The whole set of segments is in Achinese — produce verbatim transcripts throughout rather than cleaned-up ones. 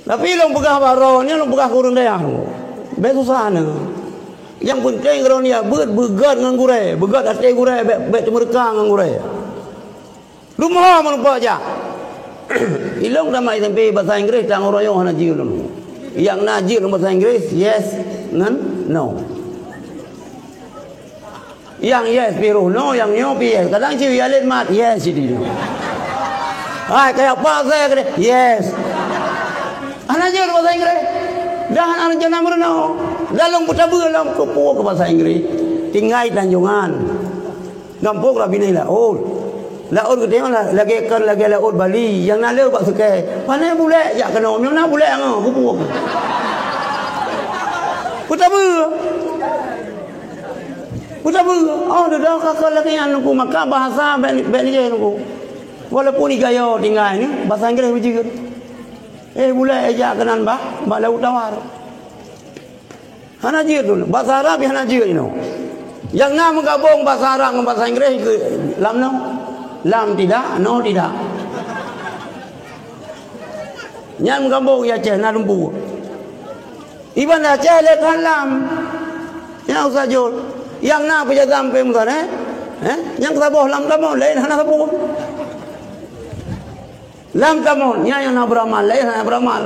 Tapi lôn peugah bak droeneuh, lôn peugah keu ureuëng dayah lôn. Bék susah na. Nyang peunteng droeneuh beuet beugét ngon gurée, beugét até gurée, bék, bék teumeureuka ngon gurée. Rumoh meureumpok jak. Ilôn tamat S M P basa Inggréh, tanggong royoh hana jeuet lôn. Nyang na jeuet lôn basa Inggréh, yes ngon no. Nyang yes pi roh no, nyang nyoe pi yes. Kadang cit ya lét mat, yes cit di. Hai, kayak apa saya kata, yes. Hana jeuet basa Inggréh. Dah hana rencana meurunoe. Dah lôn peutabeu lom keupeue keu basa Inggréh. Tinggai Tanjongan. Gampông Rabinai laôt. Laôt geutanyoe la-, lagée kon lagée laôt Bali nyang na le bak sukée. Pane bulek jak keunoe, meunyoe na bulek angoh, keupeue. Peutabeu. Peutabeu. Oh, dudoe ka kon lagée nyan nungku, maka bahasa bék, bék lé nungku. Walaupun igayo tinggai ni, bahasa Inggréh beujeuet. Eh, bulek jak keunan bah, bak laôt tawar. Hana jeuet dulu. Bahasa Arab hana jeuet inoe. Nyang na meugabong bahasa Arab ngon bahasa Inggréh keu lam no. Lam tidak, no tidak. Nyan meugabong ya Aceh na lumpu. Iban Aceh lé that lam. Nyang usah jol. Nyang na peujazam pe musan, eh? Eh? Nyang saboh lam tamon laén hana saboh. Lam tamon, nyan nyang na beuramal, laén hana beuramal.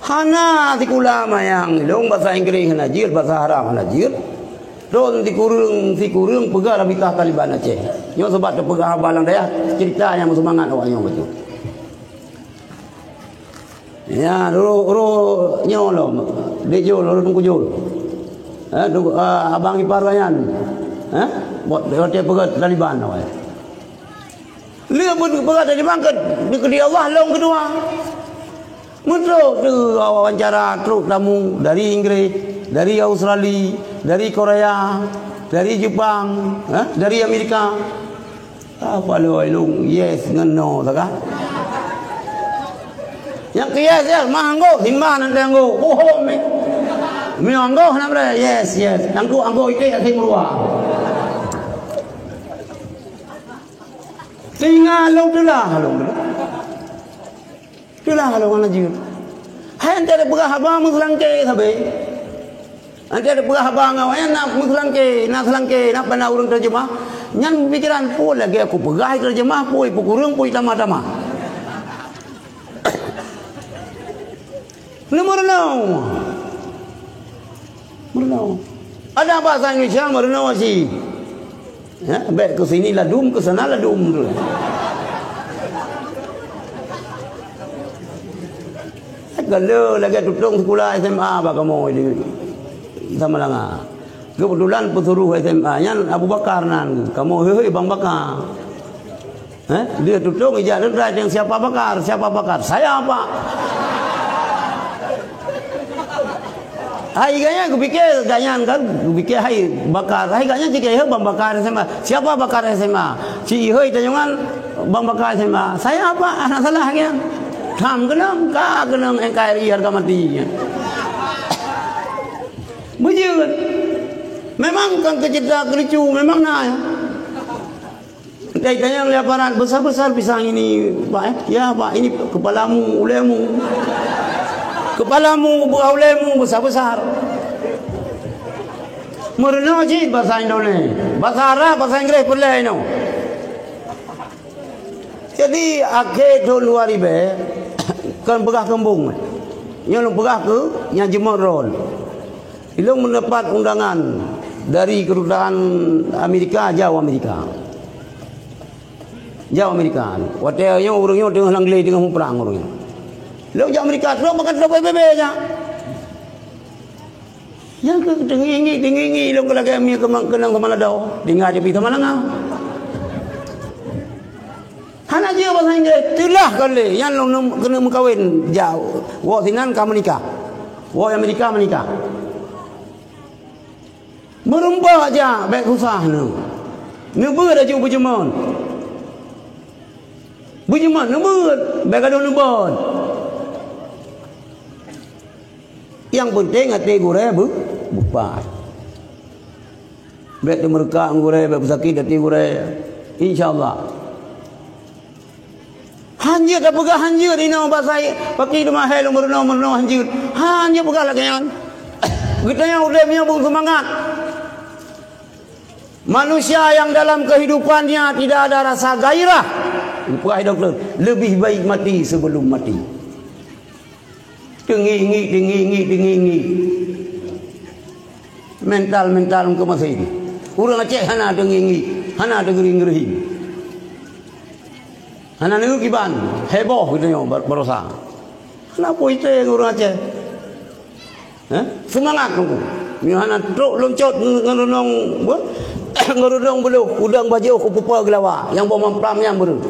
Hana sikula manyang, lôn basa Inggréh hana jeuet, basa Arab hana jeuet. Lôn sikureueng, sikureueng peugah Rabitah Taliban Aceh. Nyoe sabab teupeugah haba lam dayah, ceurita nyang meuseumangat awak nyoe bacut. Ya, roh, roh nyoe lom, Dek Jol, roh Teungku Jol. Eh, tu, ah, abang ipar nyan. Eh, buet roti peugah Taliban awai. Lé pun peugah Taliban ke, dikeudi Allah lom keudua. Meutrok tu wawancara trok tamu dari Inggris, dari Australia, dari Korea, dari Jepang, eh, dari Amerika. Apa lôn, lôn yes ngon no saga. Nyang keu yes, yes, mah anggô, simbah nan teuanggô. Bohong ni. Meunyoe anggô hana beurai, yes, yes. Anggô, anggô iték hase meurua. Singa lôn teulah lôn. Teulah lôn hana jeuet. Hai, enteuk peugah haba meuseulangké sabe. Enteuk peugah haba ngon awaknyan na meuseulangké, na seulangké, na pana ureuëng teujeumah. Nyan pikiran, "Peue lagée kupeugah teujeumah, peue ipukureueng, peue itamah-tamah." Neumeurunoe. Meurunoe. Ada bahasa Indonesia meurunoe sih. Ya, bék ke sini ladum, ke sana ladum tu. Gala lagée tutong sikula S M A bak kamoe di Samalanga. Keubeutulan peusuruh S M A nyan Abu Bakar nan, kamoe heuheu Bang Bakar. Eh, dia tutong ijak leutrai teuh, "Siapa Bakar? Siapa Bakar?" "Saya, Pak." Hai ganya geupiké, ganya kan geupiké hai Bakar. Hai ganya cik hai Bang Bakar S M A. "Siapa Bakar S M A?" "Si ihoi tanyongan Bang Bakar S M A." "Saya, Pak, hana salah nyan." Tham keunong, ka keunong N K R I harga mati. Beujeuet. Memang kan keuceurita keulicu, memang na ya. Tanyong lé aparat, "Besar-besar pisang ini, Pak, eh?" "Ya, Pak, ini kepalamu, ulemu." "Kepalamu, buah ulemu, besar-besar." Meurunoe cit basa Indonesia. Basa Arab, basa Inggris peureulée inoe. Jadi, akhé thon dua ribée, kon peugah keumbong. Nyoe lôn peugah keu nyang jeuet droen. Ilôn mendapat undangan dari kedutaan Amerika, jauh Amerika. Jauh Amerika. Watée nyoe ureuëng nyoe teungoh lam glé, teungoh muprang ureuëng nyoe. Lôn jak Amerika, trok makan trok P B B nyan. Nyang keu teungingi, teungingi lôn keu lagée mi keunong sama lado, tinggai di pi sama langa. Hana jeuet bahasa Inggris, teulah kali nyan lôn keuneuk meukawen jak. Wok sinan ka meunikah. Wok Amerika meunikah. Meurumpok jak, bék susah neu. Neubeuet aju beujeumon. Beujeumon neubeuet, bék gadôh neubon. Nyang peunteng até gurée beu-, beupat. Bék teumeureuka ngon gurée, bék beusakét até gurée. Insya Allah. Hanjeuet tapeugah hanjeuet inoe basa, paki teuma hai lôn meurunoe, meurunoe hanjeuet. Hanjeuet peugah lagèe nyan. Geutanyoe udeb nyoe beusemangat. Manusia yang dalam kehidupannya tidak ada rasa gairah, peugah dokto, lebih baik mati sebelum mati. Teungiek-ngiek, teungiek-ngiek, teungiek-ngiek. Mental-mental keumasih. Ureueng Aceh hana teungiek-ngiek, hana teugeuring-geuring. Hana neuk kiban, heboh geutanyoe bar-, barosa. Hana peue ité ngon ureueng Aceh. Hah? Seumangat Teungku. Nyoe hana trok lôn cot ngon reunong, beuh, ngon reunong beulôh, udang bajôh kupupa geulawa, nyang boh mamplam nyang beureuh.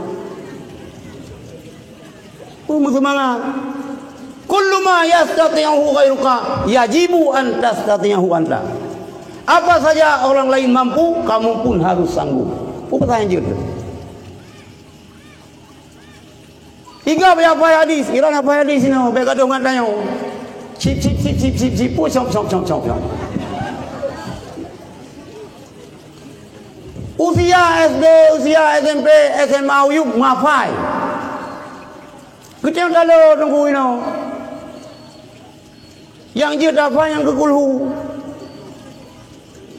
Oh, meuseumangat. Kullu ma yastati'uhu ghairuka yajibu an tastati'ahu anta. Apa saja orang lain mampu, kamu pun harus sanggup. Peue pesan jeuet? Iga bèk hafai hadis, iran hafai hadis inoe, bèk gadoh ngon tanyoe. Sip, sip, sip, sip, sip, sip, puh, sop, sop, sop, sop, sop. Usia S D, usia S M P, S M A, uyueb, hafai. Geutanyoe talo Teungku inoe. Nyang jeuet hafai nyang keu kulhu.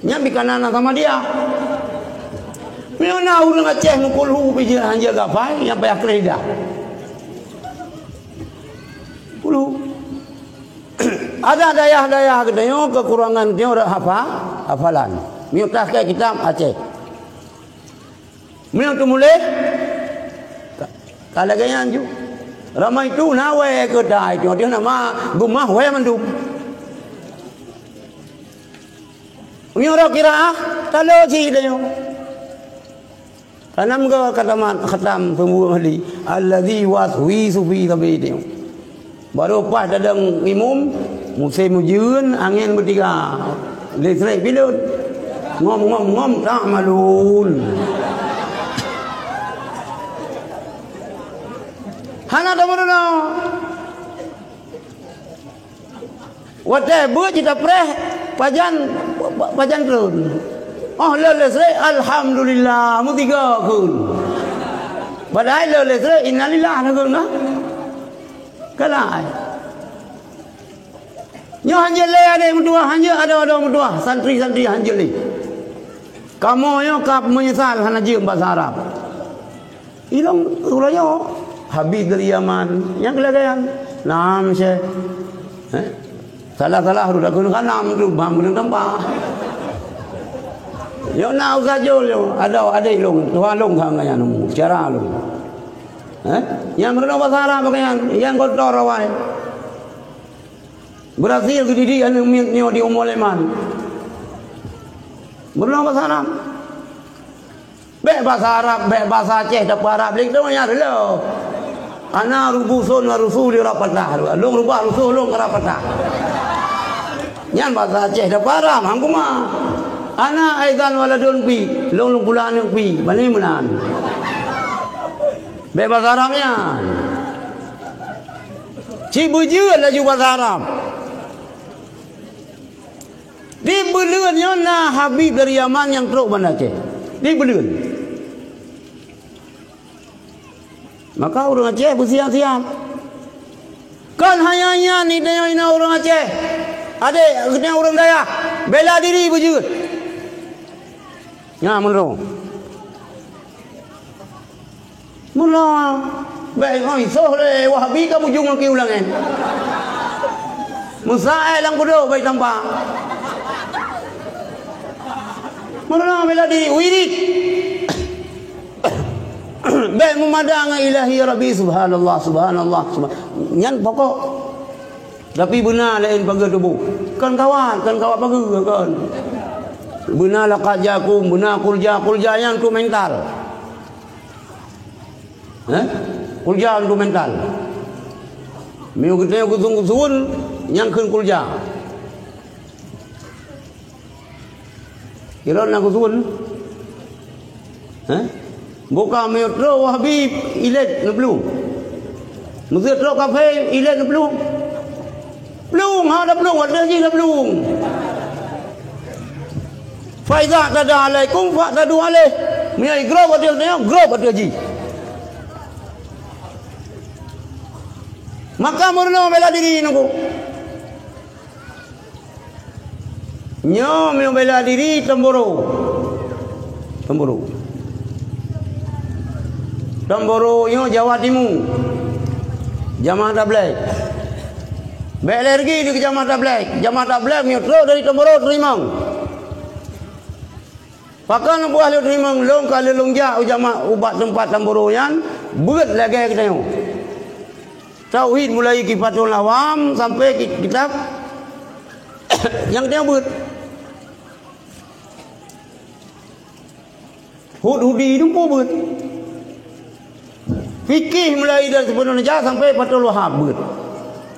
Nyan pih kana na sama dia. Meunyoe na ureueng Aceh meukulhu pih jeuet hana jeuet hafai, nyang payah kreh lidah. Kulhu. Ada dayah-dayah geutanyoe keukurangan geutanyoe rot hafa-, hafalan. Meunyoe teuka kitab Aceh. Meunyoe teumuléh, ka, ka lagèe nyan ju. Ramai tu na wèe keu tai tu, dia nama geumah wèe mandum. Meunyoe rot qiraah, talo cit tanyoe. Tanam ga kataman khatam peumbuet hali. Allazi waswisu fi sadri. Barô paih tadong imum, musém ujeuen, angén beutiga, listrik pileut. Ngom, ngom, ngom, ta'malun. Hana tameurunoe. Watèe beuet jitapreh pajan, pajan treun. Oh, le listrik, alhamdulillah, meutiga kheun. Padahai le listrik, innalillah na kheun, nah. Kalai. Nyoe hanjeuet lé adék meutuah, hanjeuet adoe-adoe meutuah, santri-santri hanjeuet lé. Kamoe nyoe ka meunyeusal hana jeuet basa Arab. Ilong uroe nyoe, Habib dari Yaman, nyang keulagaian. Naam, Syekh. Eh? Salah-salah tu dah kena kanam tu, bang kena tampak. Yo na usaha jol yo, ada adék long, tuha long kang kaya nemu, cara long. Eh? Nyang meureunoe basa Arab pakaian, nyang kotor awai. Berhasil geudidik aneuk miet nyoe di umu leman. Meureunoe basa Arab. Bèk basa Arab, bèk basa Aceh, tapi Arab lé tu nyang reuloh. Ana rubusun wa rusuli rapatah. Long rubah rusuh long rapatah. Nyan basa Aceh tapi Arab, hang kuma. Ana aizan waladun pi, long long pula aneuk pi, bani meunan. Bèk basa Arab nyan. Ci beujeuet laju basa Arab. Di buleuen nyoe na Habib dari Yaman nyang trok Banda Aceh. Di buleuen. Maka ureueng Aceh beusiap-siap. Kon hanya nyan, di tanyoe inoe ureueng Aceh. Adék, geutanyoe ureueng dayah. Bela diri beujeuet. Nyan meunurot. Meunoe, bèk ngon isoh lé Wahabi ka mujung lagi ulang nyan. Meusaai lam kudok bèk tampa. Meunoe bela di wirid. Bèk meumada ngon Ilahi ya Rabbi, subhanallah, subhanallah, subhan-, nyan pokok. Tapi beuna laén pageue tuboh. Kon kawat, kon kawat pageue, kon. Beuna laqad ja'akum, beuna qul jaa, qul jaa nyan keu mental. Eh? Qul jaa keu mental. Meunyoe geutanyoe geusun-geusun, nyan kheun qul jaa. Kira na geusun. Hah? Buka meunyoe trok Wahabi ilét neuplueng. Meuseu trok kafé ilét neuplueng. Plueng, ha da plueng, watèe jih da plueng. Fa iza i'tada alaikum fa'tadu alaih. Meunyoe igrob watèe nyoe, grob watèe jih. Maka meurunoe bela diri nunggu. Nyoe meunyoe bela diri Teumboro. Teumboro. Teumboro nyoe Jawa Timu. Jamaah Tabligh. Bèk lé rugi di jamaah Tabligh. Jamaah Tabligh meunyoe trok dari Teumboro teurimong. Pakon buah lôn teurimong, lôn ka lôn jak u jamaah ubak teumpat Teumboro nyan, beuet lagèe geutanyoe. Tauhid mulai kifatul awam sampai ki-, kitab nyang dia buet. Hud-hudi dumpu buet. Fikih mulai dari Ibnu Hajar sampai Fathul Wahhab buet.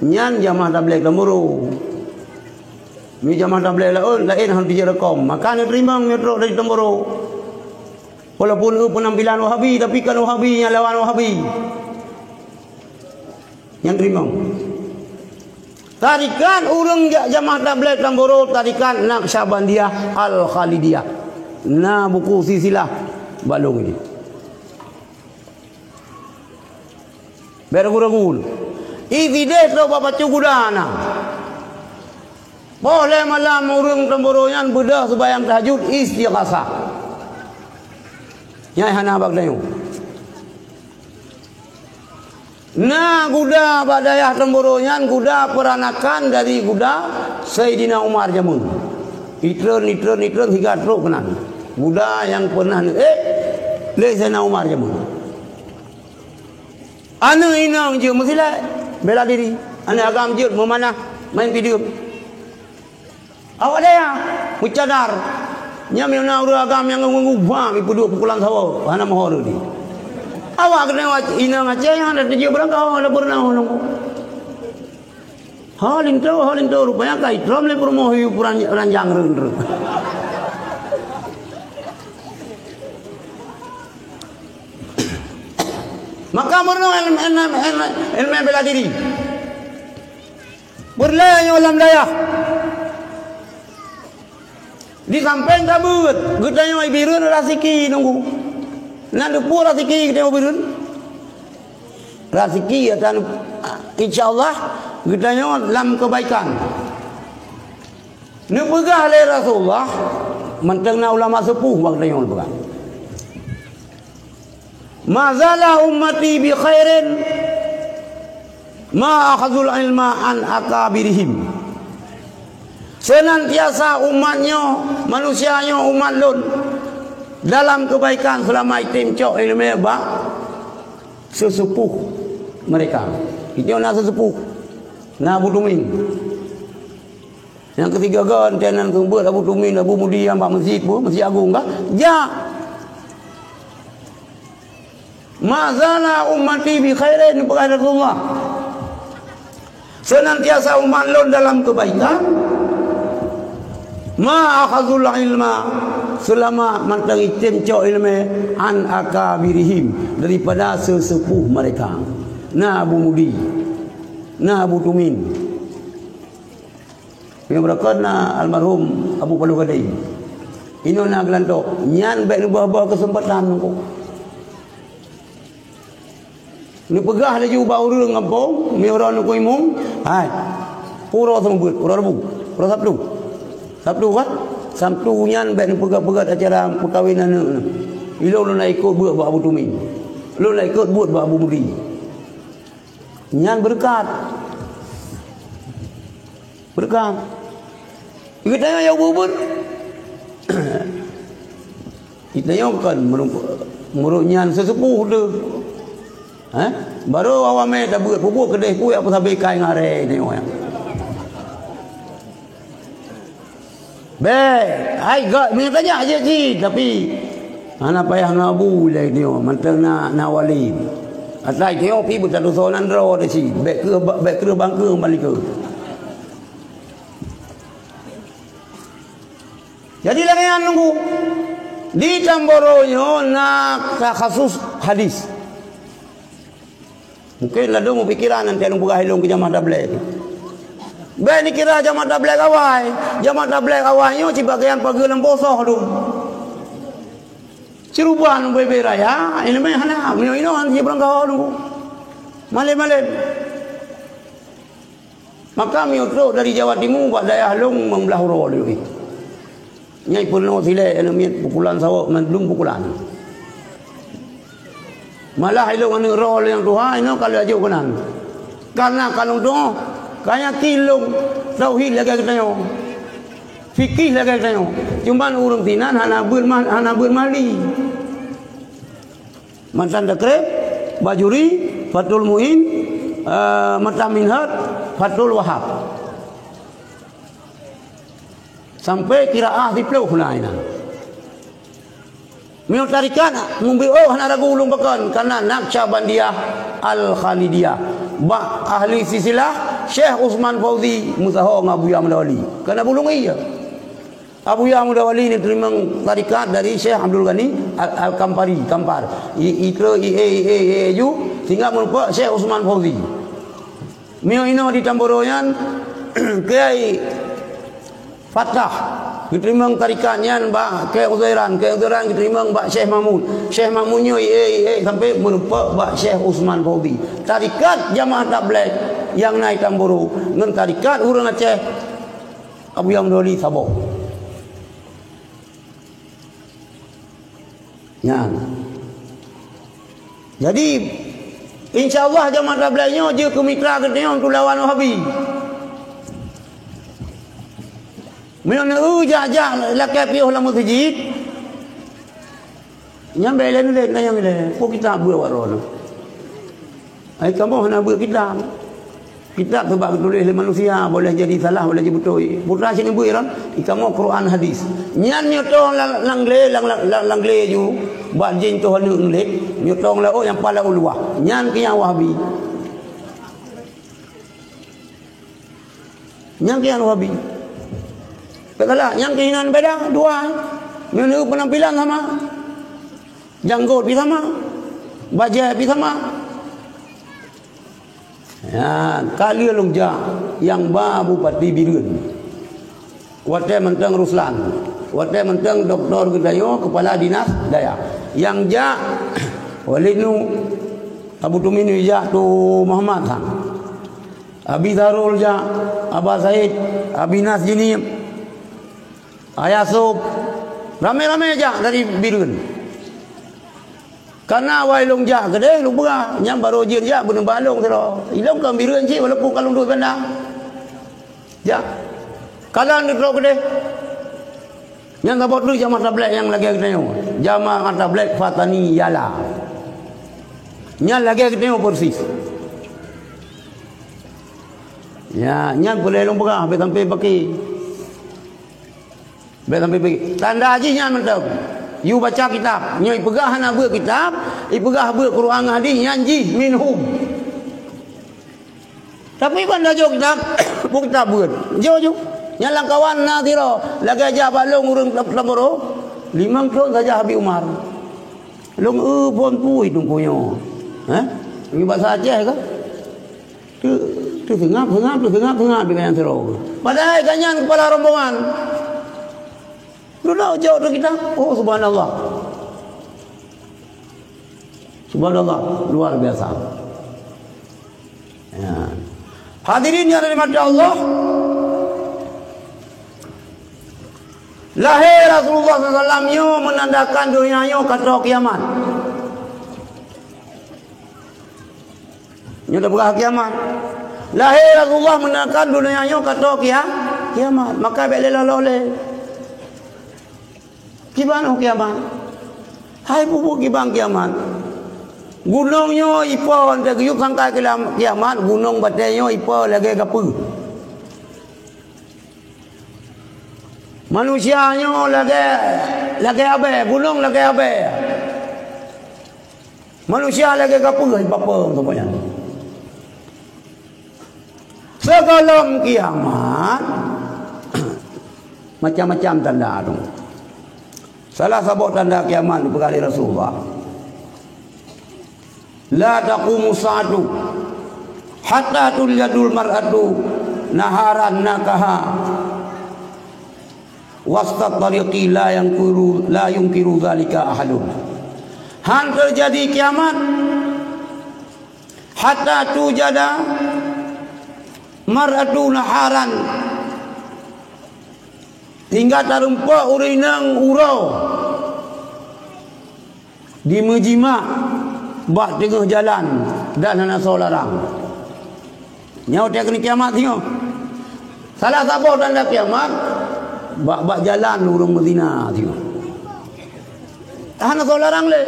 Nyan jamaah tabligh Teumboro. Ni jamaah tabligh laén, laén hana teujeureukom. Maka neuteurimong neutrok dari Teumboro. Walaupun eu penampilan Wahabi, tapi kan Wahabi nyang lawan Wahabi. Nyang teurimong. Tarikat ureueng ja-, jamaah tabligh Teumboro, tarikat Naqsyabandiyah Al-Khalidiyah. Na buku silsilah bak lôn nyoe. Bèk ragu-ragu. Isideh trok bak pacu guda na. Poh lhèe malam ureueng Teumboro nyan beudôh seumayang tahajud istighasah. Nyan hana bak tanyoe. Na guda bak dayah Teumboro nyan guda peuranakan dari guda Saidina Umar jameun. Itreun, itreun, itreun hingga trok keunan. Guda nyang peunah neuék lé Saidina Umar jameun. Aneuk inong jeuet meusilai, bela diri. Aneuk agam jeuet meumanah, main pideuem. Awak dayah meucadar. Nyan meunyoe na ureueng agam nyang ngon-ngon gubak ipeuduek pukulan sawo, hana meuho reuti. Awak keuneuk inong Aceh hana teujeuet beurangkaho, hana peureunah ngon. Ho linto, ho linto, rupanya ka itrom lé peurumoh yu ranjang reun-reun. Maka meurunoe èleumèe bela diri. Peureulèe nyoe lam dayah. Di sampéng tabeuet, geutanyoe Bireuen rasiki nunggu. Na teupeue rasiki geutanyoe Bireuen? Rasiki atan, insya Allah, geutanyoe lam keubaikan. Neupeugah lé Rasulullah, mantong na ulama seupuh bak geutanyoe neupeugah. Ma zala ummati bi khairin ma akhazul ilma an akabirihim. Seunantiasa umat nyoe, manusia nyoe, umat lôn, dalam keubaikan seulama item cok ileumèe bak seuseupôh mereka. Nyoe na seuseupôh, na Abu Tumin. Nyang keusigoe geuh, enteuk nan keuneuk beuet Abu Tumin, Abu Mudi nyang bak meuseujid peue, Meuseujid Agong kah? Jak! Ma zala ummati bi khairin, peugah Rasulullah. Seunantiasa umat lôn dalam keubaikan. Ma akhazul ilma, seulama mantong item cok ileumèe an akabirihim, daripada seuseupôh mereka. Na Abu Mudi, na Abu Tumin. Nyang beureukat na almarhum Abu Palu Gadai. Inoe na geulantok. Nyan bèk neubah-bah keuseumpatan nungku. Neupeugah laju bak ureueng gampông, meunyoe uroe nungku imum, hai. Uroe seumeubeuet, uroe Rabu, uroe Sabtu. Sabtu kan? Sabtu nyan bèk neupeugah-peugah acara peukawen aneuk nyoe. Ilôn lôn na ikot beuet bak Abu Tumin. Lôn na ikot beuet bak Abu Mudi. Nyan beureukat. Beureukat. Geutanyoe nyang ubeuet-ubeuet. Geutanyoe kon meureumpok, meureumpok nyan seuseupôh teuh. Hah? Barô awamé tabeuet, peubuet keudeh, peue nyang peusabe kai ngon aré geutanyoe nyan. Bèk, hai gèt meunyoe tajak jeuet cit, tapi hana payah ngon Abu lé nyoe, mantong na, na wali. Asai nyoe pih beutadosa nan droe teuh cit, bèk kreueh ba-, bèk kreueh bangkeue ban likot. Jadi lagèe nyan nunggu. Di Tamboro nyoe na takhasus hadis. Mungken ladôm meupikiran nyan lôn peugah ilôn keu jamaah tabligh. Bèk neukira jamaah tabligh awai. Jamaah tabligh awai nyoe sibagian pageue lam posoh dum. Siruban bèe-bèe raya, ileumèe hana, meunyoe inoe hana jibeurangkaho dum. Malém-malém. Maka meunyoe trok dari Jawa Timu bak dayah lôn meublah uroe lé. Nyan peunoh silée aneuk miet pukulan sawoe mandum pukulan. Malah ilôn aneuk droe nyang tuha inoe ka lheueh jok keunan. Karena ka lôn tuoh, ka yakin lôn tauhid lagée geutanyoe. Fikih lagée geutanyoe. Cuman ureuëng sinan hana beuet mah-, hana beuet mahli. Matan Takrib, Bajuri, Fathul Muin, eh, Matan Minhaj, Fathul Wahab. Sampai qiraah siplôh na inan. Meunyoe tarikat, mubiôh hana ragu ulôn pakon, karena Naqsyabandiyah Al-Khalidiyah. Bak ahli silsilah, Syekh Usman Fauzi, meusaho ngon Abuya Muda Wali. Karena bulung iya. Abuya Muda Wali ni teurimong tarikat dari Syekh Abdul Ghani Al-, Al-Kampari, Kampar. I, i, i, i, i, i, ju, sehingga meureumpok Syekh Usman Fauzi. Meunyoe inoe di Tamboro nyan, Kiai Fatah, geuteurimong tarikat nyan bak Kiai Uzairan, Kiai Uzairan geuteurimong bak Syekh Mahmud. Syekh Mahmud nyoe, i, i, i, sampai meureumpok bak Syekh Usman Fauzi. Tarikat Jamaah Tabligh nyang na i Tamboro, ngon tarikat ureuëng Aceh, Abuya Muda Wali saboh. Nyan. Jadi, insya Allah Jamaah Tabligh nyoe jeuet keu mitra geutanyoe untuk lawan Wahabi. Meunyoe jak-jak lakée piôh lam meuseujid, nyan bèk lé-lé nyan lé. Peue kitab beuet awak droeneuh? Ai kamoe hana beuet kitab. Kitab teuba geutuléh lé manusia, boleh jadi salah, boleh jadi beutôi. Putra sini beuet ron, i kamoe Quran hadis. Nyan nyoe tong lang, lang glé, lang, lang, lang, lang glé ju, bak jén toh aneuk ngeulet, nyoe tong laôt nyang pala u luwah. Nyan keu nyang Wahabi. Nyang keu nyang Wahabi. Beutôi lah, nyang keu inan beda, dua. Nyoe penampilan sama. Janggot pi sama. Bajée pi sama. Ya, ka lheueh lôn jak nyang ba Bupati Bireuen. Watée mantong Ruslan. Watée mantong doktor geutanyoe, kepala dinas dayah. Nyang jak Walid Nu, Abu Tumin jak tu Muhammad sang. Abi Zarul jak, Aba Said, Abi Nas Jinim. Ayah Sop, ramé-ramé jak dari Bireuen. Kana awai lôn jak keudeh, lôn peugah, nyan barô jeuet jak, beuneuba lôn sidroe. Ilôn kon Bireuen cit, walaupun ka lôn duek banda. Jak. Kalon lôn trok keudeh. Nyan saboh treuk jamaah tabligh nyang lagée geutanyoe. Jamaah tabligh Fatani Yala. Nyan lagée geutanyoe persis. Ya, nyan peureulée lôn peugah, bèk sampai paké. Bèk sampai pi-, tanda jih nyan mantong. Yue baca kitab. Nyoe ipeugah hana beuet kitab, ipeugah beuet Quran ngon hadis, nyan jih minhum. Tapi ban tajok kitab, peue kitab beuet. Jok ju. Nyan lam kawan na sidroe, lagée jak bak lôn ureuëng Tam-, Tamboro. Limong thon saja Habib Umar. Lôn eu phon pui teungku nyoe. Hah? Nyoe bahasa Aceh kah? Teu-, teuseungab, seungab, teuseungab, seungab dengan nyang sidroe. Padahai gobnyan kepala rombongan. Dudoe jok tu kita. Oh, subhanallah. Subhanallah, luar biasa. Ya. Hadirin yang dirahmati Allah, lahé Rasulullah sallallahu alaihi wasallam nyoe menandakan donya nyoe ka trok kiamat. Nyoe tapeugah kiamat. Lahé Rasulullah meunandakan donya nyoe ka trok kia-, kiamat. Maka bèk lé laloh lé. Kiban oh kiamat. Hai bubu kiban kiamat. Gunong nyoe ipo antara geuyue sangkai kiamat, gunong batée nyoe ipo lagée gapeue. Manusia nyoe lagée, lagée abée, gunong lagée abée. Manusia lagée gapeue, bapa semuanya. Sigohlom kiamat, macam-macam tanda tu. Salah saboh tanda kiamat dipeugah lé Rasulullah. La taqumu sa'atu hatta tuljadul mar'atu naharan nakaha wastat tariqi la yunkiru, la yunkiru zalika ahadun. Han teujadi kiamat hatta tujada Mar'atu naharan, hingga tarumpok ureuëng inong uroe, dimeujimak bak teungoh jalan dan hana soe larang. Nyoe watée keuneuk kiamat singoh. Salah saboh tanda kiamat, bak-bak jalan ureuëng meuzina singoh. Hana soe larang lé.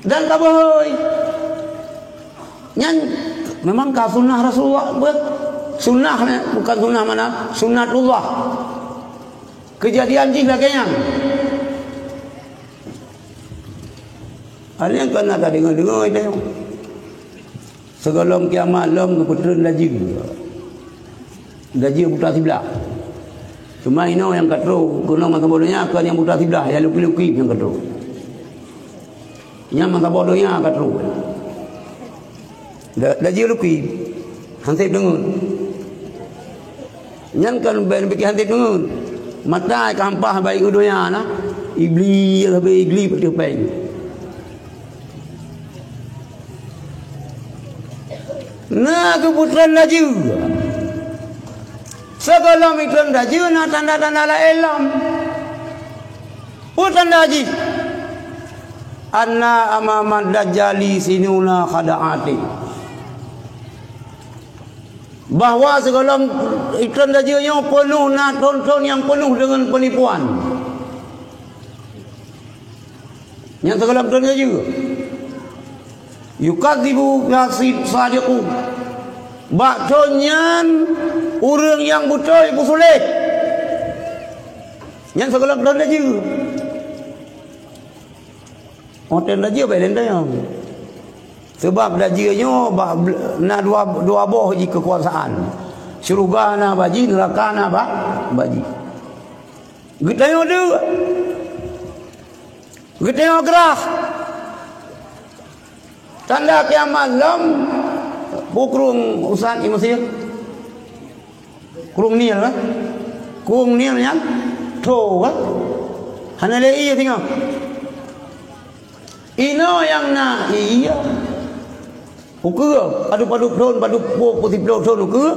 Dan tabeuhôi. Nyan memang ka sunnah Rasulullah buet. Sunnah, bukan sunnah mana? Sunnatullah. Keujadian jih lagée nyan. Ada nyang keuneuk tadeungoe-deungoe teuh. Sigohlom kiamat lom geupeutreun laju. Laju buta siblah. Cuma inoe nyang ka trok, keunoe masa boh donya kon nyang buta siblah, nyang luki-luki nyang ka trok. Nyan masa boh donya ka trok. Da-, laju luki, hana sép deungon. Nyan kon bèk pike hana sép deungon. Mata ka hampah baik u donya na. Iblis, habéh Iblis peuteupeng. Na geupeutrön laju. Sigohlom itrön laju na tanda-tanda laén lom. Peue tanda jih? Anna amamad dajjali sinuna khada'atin. Bahwa sigohlom itrön laju nyoe peunoh na thon-thon nyang peunoh deungon peunipuan. Nyang sigohlom trön laju. Yukadzibu biha sadiqu. Bak thon nyan ureuëng nyang beutôi peusulet. Nyan sigohlom trön laju. Óh trön laju bèk lé tanyong. Sabab laju nyoe bak bl-, na dua, dua boh jih keukuasaan. Syeuruga na bak jih, neuraka na bak, bak jih. Geutanyoe deuk. Geutanyoe grah. Tanda kiamat lom, peue krueng Ustaz di Mesir? Krueng Nil, eh? Krueng Nil nyan tho, eh? Hana lé ié singoh. Inoe nyang na ié. Ukeue, padub-padub thon, padub ploh, peuet siplôh thon ukeue.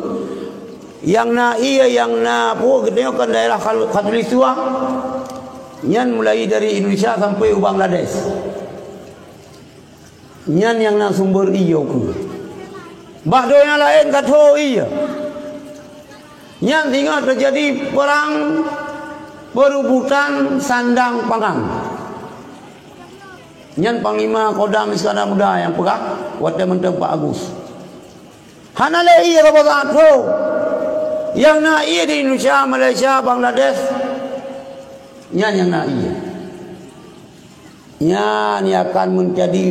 Nyang na ié, nyang na peue geutanyoe kan daerah Khal-, Khatulistiwa. Nyan mulai dari Indonesia sampai u Bangladesh. Nyan nyang na sumber ié ukeue. Bak donya laén ka tho ié. Nyan singoh teujadi perang perebutan sandang pangan. Nyan Panglima Kodam Iskandar Muda nyang peugah watée mantong Pak Agus. Hana lé ié saboh saát tho. Nyang na ié di Indonesia, Malaysia, Bangladesh. Nyan nyang na ié. Nyan nyang akan meujadi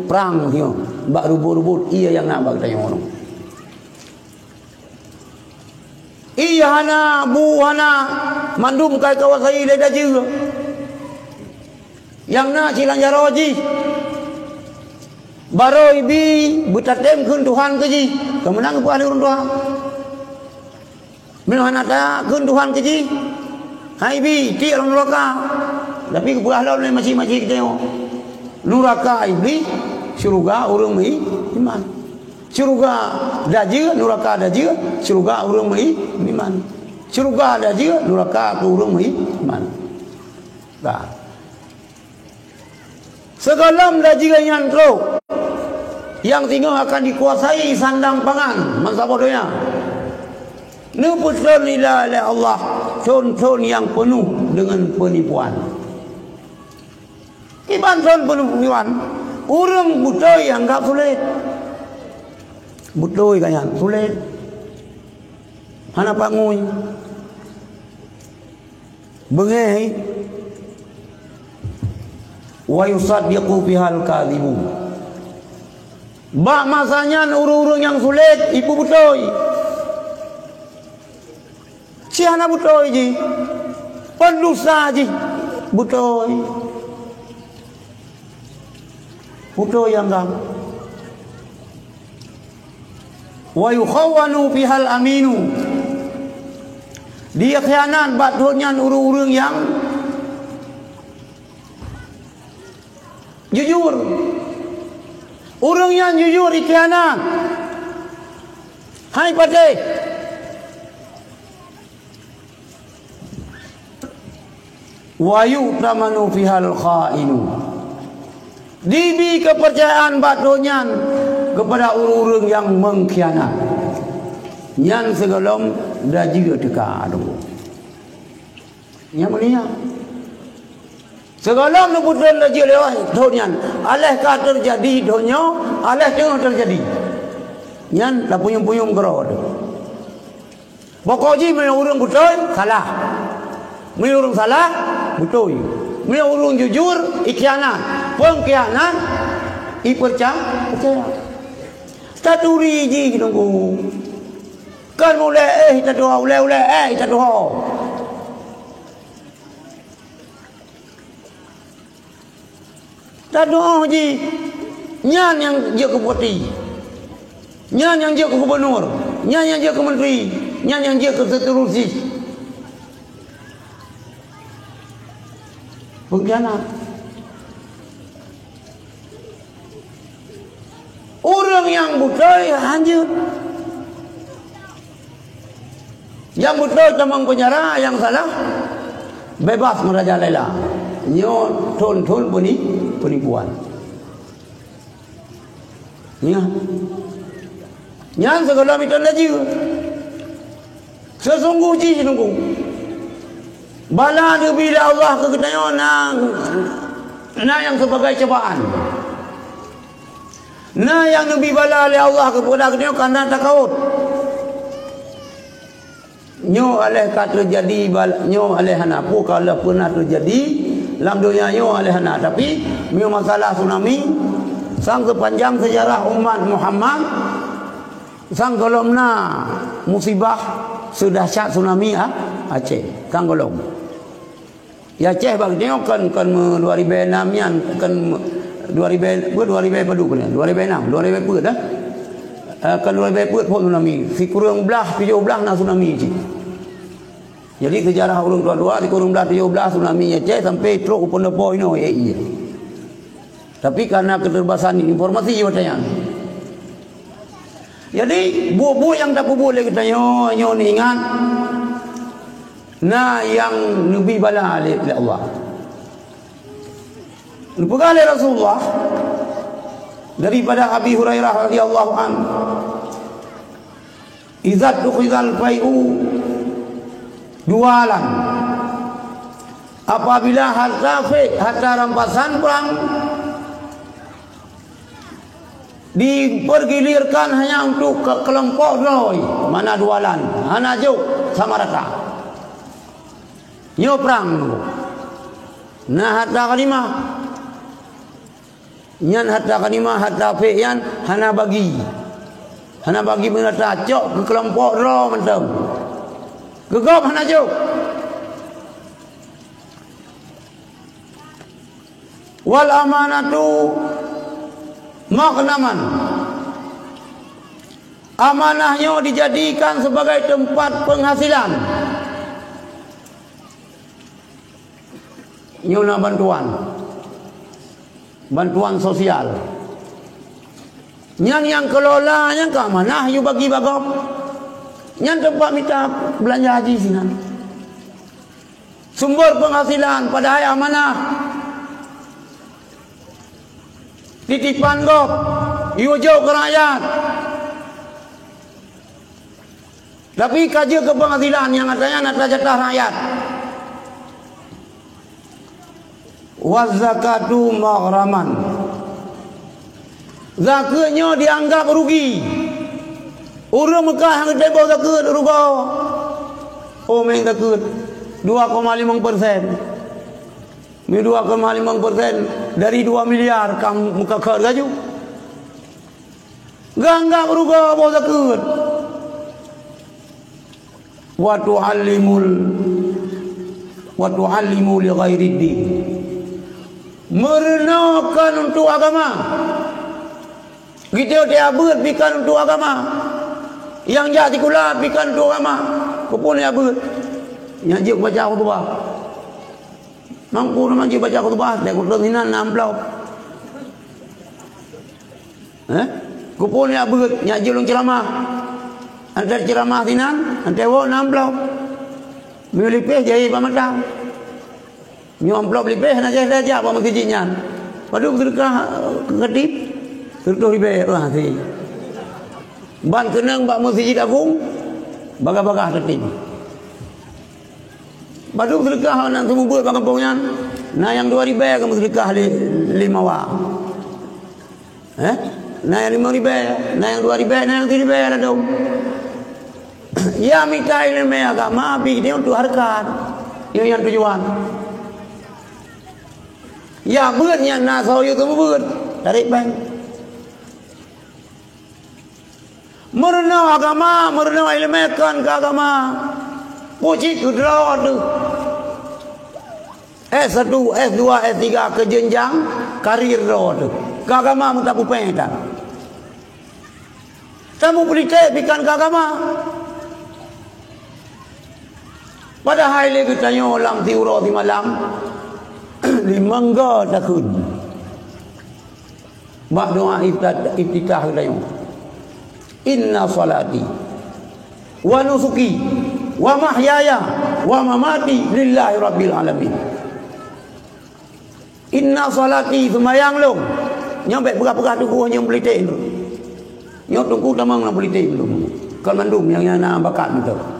prang nyoe bak rubot-rubot ié nyang na bak geutanyoe. Ié hana, bu hana, mandum ka jikuasai lé dajeu. Nyang na silang jaroe jih. Barô ibi beutatem kheun Tuhan keu jih, keu meunan geupeugah lé ureuëng tuha. Meunyoe hana takheun Tuhan keu jih, hai bi, tiek lam nuraka. Tapi geupeugah lom lé maséng-maséng geutanyoe. Nuraka Iblih, syeuruga ureuëng meuiman. Syeuruga dajeu, nuraka dajeu, syeuruga ureuëng meuiman. Syeuruga dajeu, nuraka keu ureuëng meuiman. Bah. Sigohlom dajeu nyan trok, nyang singoh akan jikuasai sandang pangan bansaboh donya. Neupeutrön lé Allah thon-thon nyang peunoh deungon peunipuan. Kiban thon peunoh peunipuan, ureuëng beutôi anggab sulet. Beutôi ka nyan, sulet. Hana pangui. Beungéh, wa yusaddiqu fihal kadzibun. Bak masa nyan ureuëng-ureuëng nyang sulet jipeubeutôi. Ci hana beutôi jih, peundusa jih beutôi. Beutôi nyang gam. Wa yukhawwanu fihal aminu. Dikhianat bak thon nyan ureuëng-ureuëng nyang jujur. Ureuëng nyang jujur dikhianat. Hai patéh. Wa yu'tamanu fihal kha'inu. Dibi keupeurcayaan bak droe nyan keupada ureuëng-ureuëng nyang meukhianat. Nyan sigohlom laju teuka droe. Nyang mulia. Sigohlom neupeutrön laju lewat thon nyan, aléh ka teujadi thon nyoe, aléh teungoh teujadi. Nyan tapeuyuem-peuyuem keudroe teuh. Pokok jih meunyoe ureuëng beutôi, salah. Meunyoe ureuëng salah, beutôi. Meunyoe ureuëng jujur, ikhianat. Peungkhianat, iperca-, percaya. Taturi jih nunggu. Kan ulée éh tatuho, ulée-ulée éh tatuho. Tatuho jih, nyan nyang jeuet keu bupati, nyan nyang jeuet keu gubunur, nyan nyang jeuet keu menteri, nyan nyang jeuet keu seterusjih. Peungkhianat. Ureuëng nyang beutôi hanjeuet. Nyang beutôi tamong peunjara, nyang salah bebas meurajalela. Nyoe thon-thon peuni-, peunipuan. Nyan. Nyan sigohlom iton laju. Seusunggoh jih nunggu. Bala neubi lé Allah keu geutanyoe na, na nyang sibagai cobaan. Na nyang neubi bala lé Allah keupada geutanyoe kana takawot. Nyoe aléh ka teujadi bal-, nyoe aléh hana, peue ka lheueh peunah teujadi lam donya nyoe aléh hana. Tapi, meunyoe masalah tsunami, sang seupanjang seujarah umat Muhammad, sang gohlom na musibah seudahsyat tsunami A-, Aceh. Sang gohlom. Ya, Aceh bak nyoe kan, kan me-, dua ribée nam nyan, kan me-, dua ribée, dua ribée padum nyan? Dua ribée nam, dua ribée peuet dah. Eh, kan dua ribée peuet phon tsunami. Sikureueng blaih, tujoh blaih na tsunami cit. Jadi, seujarah ureuëng dua-dua, sikureueng blaih, tujoh blaih tsunami Aceh sampai trok u Pendopo inoe, eh, iya. Tapi karena keterbatasan informasi watée nyan. Jadi, buet-buet nyang tapeubuet lé geutanyoe, nyoe neuingat, na nyang neubi bala lé, lé Allah. Neupeugah lé Rasulullah daripada Abi Hurairah radhiyallahu anhu, "Idza tukhizal fai'u duwalan." Apabila harta fai', harta rampasan perang dipergilirkan hanya untuk ke-, kelompok droe, mana duwalan, hana jok sama rata. Nyoe prang. Nah, harta ghanimah. Nyan harta ghanimah, harta fai' nyan hana bagi. Hana bagi meurata, cok keu keulompok droe mantong. Keu gob hana jok. Wal amanatu maghnaman. Amanah nyoe dijadikan sebagai tempat penghasilan. Nyoe na bantuan. Bantuan sosial. Nyan nyang keulola nyan keu amanah yue bagi bak gob. Nyan teumpat mita beulanja haji sinan. Sumber penghasilan padahai amanah. Titipan gob, yue jok keu rakyat. Tapi ka jeuet keu penghasilan nyang atra nyan atra jatah rakyat. Waz zakatu maghraman. Zakeuet nyoe dianggap rugi. Ureuëng Meukah nyang geuteuboh zakeuet rugoe. Oh, meng zakeuet dua koma limong persen. Meudua koma limong persen dari dua miliar ka meukeukot laju. Geuanggap rugoe boh zakeuet. Wa tu'allimul, wa tu'allimu li ghairid din. Meurunoe kon untuk agama. Geutanyoe abeuet pih kon untuk agama. Nyang jak sikula pih kon untuk agama. Keupeue abeuet? Nyang jeuet baca khutbah. Mampu na manjeuet baca khutbah, dan khutbah sinan na amplop. Eh? Keupeue nyan beuet, nyan jeuet lôn ceuramah. Antara ceramah sinan, antara woe na amplop. Meunyoe lipéh jai bak mata. Nyoe amplop lipéh na jai saja bak meuseujid nyan. Padub seudeukah keu khatib? Seratus ribèe, wah, si. Ban keunong bak Meuseujid Agong, bagah-bagah khatib. Padub seudeukah aneuk seumeubeuet bak gampông nyan, na nyang dua ribèe ka meuseudeukah lé, lé mawa. Eh? Na nyang limong ribèe, na nyang dua ribèe, na nyang siribèe ladôm. Ya mita ileumèe agama, bi geutanyoe untuk hareukat. Nyoe nyang tujuan. Ya beuet nyang na soe yue seumeubeuet, tarek péng. Meurunoe agama, meurunoe ileumèe kon keu agama. Peue cit keu droe teuh. S satu, S dua, S tiga keu jeunjang karir droe teuh. Keu agama meutapupèe tan. Tamu politik pikan keu agama. Padahai lé geutanyoe lam siuroe simalam, limong go takheun. Bak doa iftat-, iftitah geutanyoe. Inna salati wa nusuki wa mahyaya wa mamati lillahi rabbil alamin. Inna salati, seumayang lôn. Nyoe bèk peugah-peugah teungku nyoe politik lôn. Nyoe teungku tamong lam politik lôn. Kon mandum nyang, nyang na bakat beutôi.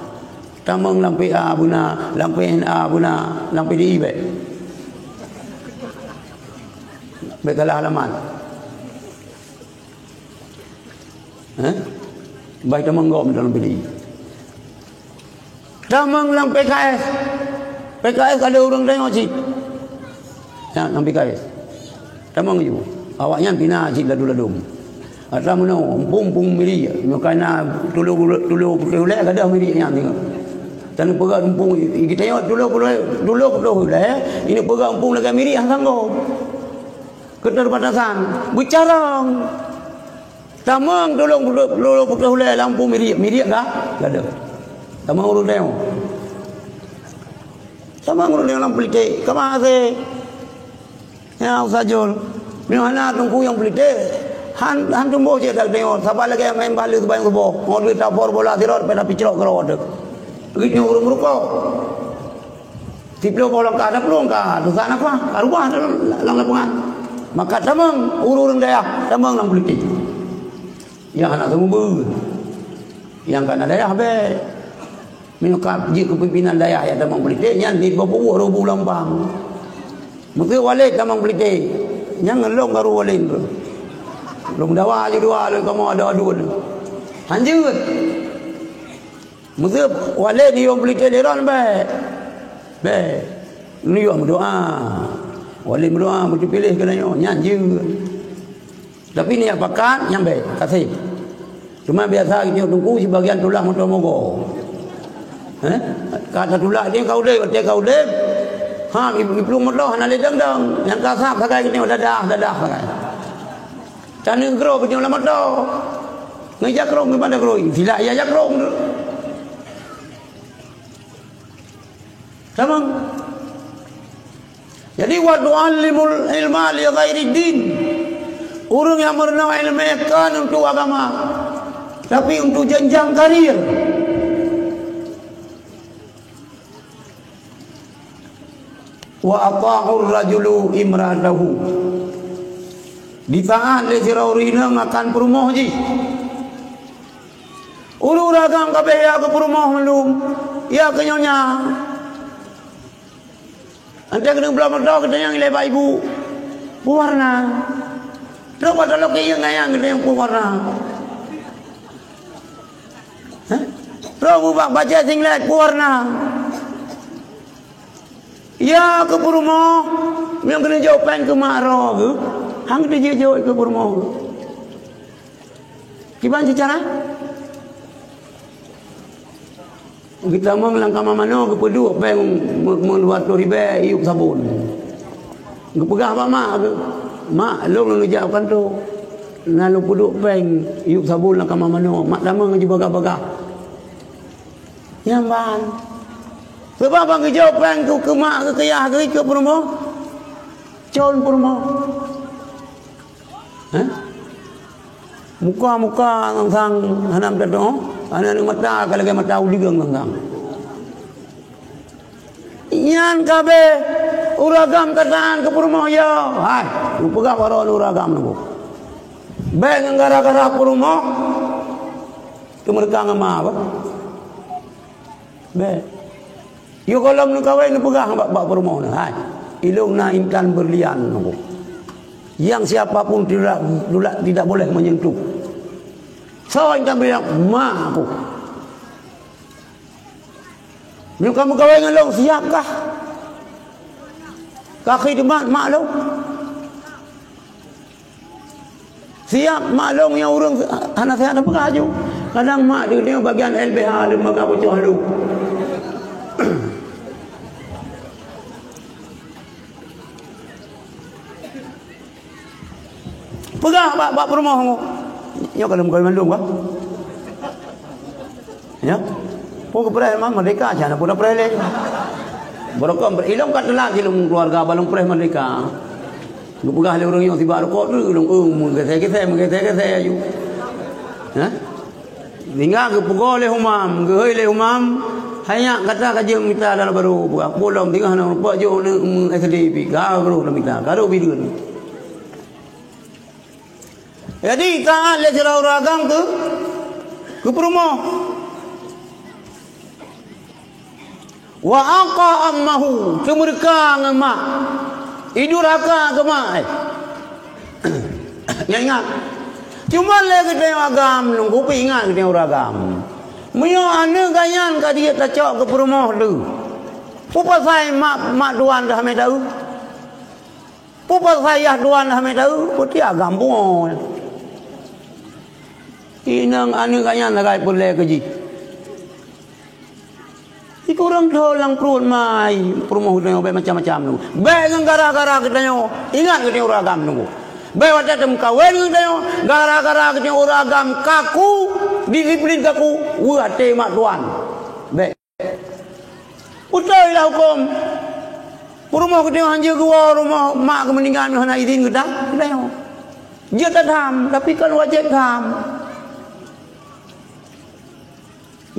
Tamong lam P A beuna, lam P N A beuna, lam P D I bèk. Bèk salah alamat. Hah? Bah tamong gob dalam P D I. Tamong lam P K S. P K S ka lheueh ureueng tanyoe cit. Ya, lam P K S. Tamong ju. Awaknyan pina cit ladôm-ladôm. Atra meunoe, empung-empung miri. Nyoe ka na tulo, tulo putôh ulèe, gadôh miri nyan tengok. Tan peugah empung, geutanyoe tulo putôh, tulo putôh ulèe, ini peugah empung lagèe miri hana sanggob. Keterbatasan. Beucarông. Tamong tulông putôh, tulông putôh ulèe lam empung miriek, miriek ka gadôh. Tamong ureueng tanyoe. Tamong ureueng tanyoe lam politik. Kama hase. Ya, Ustaz Jul. Meunyoe hana teungku nyang politik, han, han tumboh cit dak tanyoe. Saban lagèe main bale seubayang suboh. Ngon duit tapor bola sirot, pada picrok keudroe teuh. Geutanyoe ureueng meurukok. Siplôh boh langkah, dua plôh langkah, dosa nafah, ka rubah lam lapangan. Maka tamong ureueng-ureueng dayah, tamong lam politik. Nyang hana seumeubeuet. Nyang ka na dayah bèk. Meunyoe ka jeuet keu pimpinan dayah nyang tamong politik, nyan di bawah peuet reubu lampang. Meuseu walét tamong politik. Nyang lôn baru walét tu. Lôn dawa ju dua lôn kamoe adu-adu tu. Hanjeuet. Meuseu walét niyom politik lé droen bèk. Bèk. Niyom meudoa. Walét meudoa, beuteupiléh keunan nyoe, nyan jeuet. Tapi nyan pakat, nyan bèk, kaseb. Cuma biasa geutanyoe teungku sibagian tulah moto mogo. Eh? Ka tatulak nyoe ka udeb, watèe ka udeb. Ha, iplueng moto hana lé dong-dong. Nyang ka sab sagai geutanyoe dadah, dadah sagai. Taneuk grôp geutanyoe lam moto. Ngon jakrong geupada grôp, silak ya jakrong tu. Tamong. Jadi, wa tu'allimul ilma li ghairiddin. Ureueng nyang meurunoe ileumèe kon untuk agama, tapi untuk jenjang karir. Wa ata'ur rajulu imra'atahu. Ditaat lé sidroe ureueng inong akan peurumoh jih. Ureueng agam ka bèk ya keu peurumoh mandum, ya keu nyonya. Antara keuneuk bloe moto geutanyong ilèe bak ibu, "Peue warna?" Trok bak taloe keuieng ayang geutanyong, "Peue warna?" Hah? Trok bak bajèe singlet, "Peue warna?" Ya keu peurumoh, nyang keuneuk jok péng keu mak droe geuh, han geuteupeue jok keu peurumoh geuh. Kiban cit cara? Geutamong lam kama manoe geupeuduek péng me-, meudua ploh ribèe iyup sabon. Geupeugah bak mak geuh, "Mak, lôn lôn jak u kantô. Na lôn peuduek péng iyup sabon lam kama manoe." Mak tamong jibagah-bagah. Nyan ban. Sabab ban geujok péng keu, keu mak geuh, keu yah geuh, keu peurumoh. Con peurumoh. Hah? Muka-muka sang hana meututoe. Aneuk-aneuk mata ka lagèe mata uleue ganggang. Nyan ka abéh, ureueng agam ka taát keu peurumoh, ya. Hai, neupeugah bak droeneuh ureueng agam neuh. Bèk ngon gara-gara peurumoh teumeureuka ngon ma, bah. Bèk. Yôh gohlom neukawen neupeugah bak, bak peurumoh neuh, "Hai, ilôn na intan berlian neuh. Yang siapa pun tidak, tidak, tidak boleh menyentuh." Soe intan berlian? Mak aku. Nyoe ka meukawen ngon lôn, siap kah? Ka khidmat mak lôn? Siap mak lôn nyang ureueng hana seuhat peugah aju. Kadang mak di, di bagian L B H lembaga bocoh lôn. Peugah bak, bak peurumoh, nyoe ka lôn kawin mandum kah? Ya. Pun geupreh memang merdeka, siapa pun dah preh lé. Barokon ilôn ka telat silom keluarga balong preh merdeka. Geupeugah lé ureueng nyoe sibak rukok tu, lôn, eh, meugesé-gesé, meugesé-gesé aju. Ha? Sehingga geupeugoe lé umam, geuhôi lé umam, hai nyak gata ka jeuet mita dara barô, peugah pulom tinggai na rupa jok aneuk meu S D pih, ka barô dah mita, ka rôh bireuen. Jadi, taát lé sidroe ureueng agam keu, keu peurumoh. Wa aqa ammahu, teumeureuka ngon mak. Idurhaka keu mak, eh. Nyan ingat. Cuma lé geutanyoe agam, nunggu peuingat geutanyoe ureueng agam. Meunyoe aneuk geuh nyan ka jeuet tacok keu peurumoh lé. Peue pasai mak, mak tuan dah mita eu? Peue pasai yah tuan dah mita eu? Peuti agam pungo. Inong aneuk geuh nyan sagai peureulèe keu jih. Sikureueng thôn lam pruet mai, peurumoh geutanyoe bèk macam-macam nunggu. Bèk ngon gara-gara geutanyoe, ingat geutanyoe ureueng agam nunggu. Bèk watèe teumeukawen geutanyoe, gara-gara geutanyoe ureueng agam kaku, disiplin kaku, weueh até mak tuan. Bèk. Beutôi lah hukôm. Peurumoh geutanyoe hanjeuet geuwoe rumoh mak geuh meuninggai hana idhin geutanyoe. Jeuet that tham, tapi kon wajéb tham.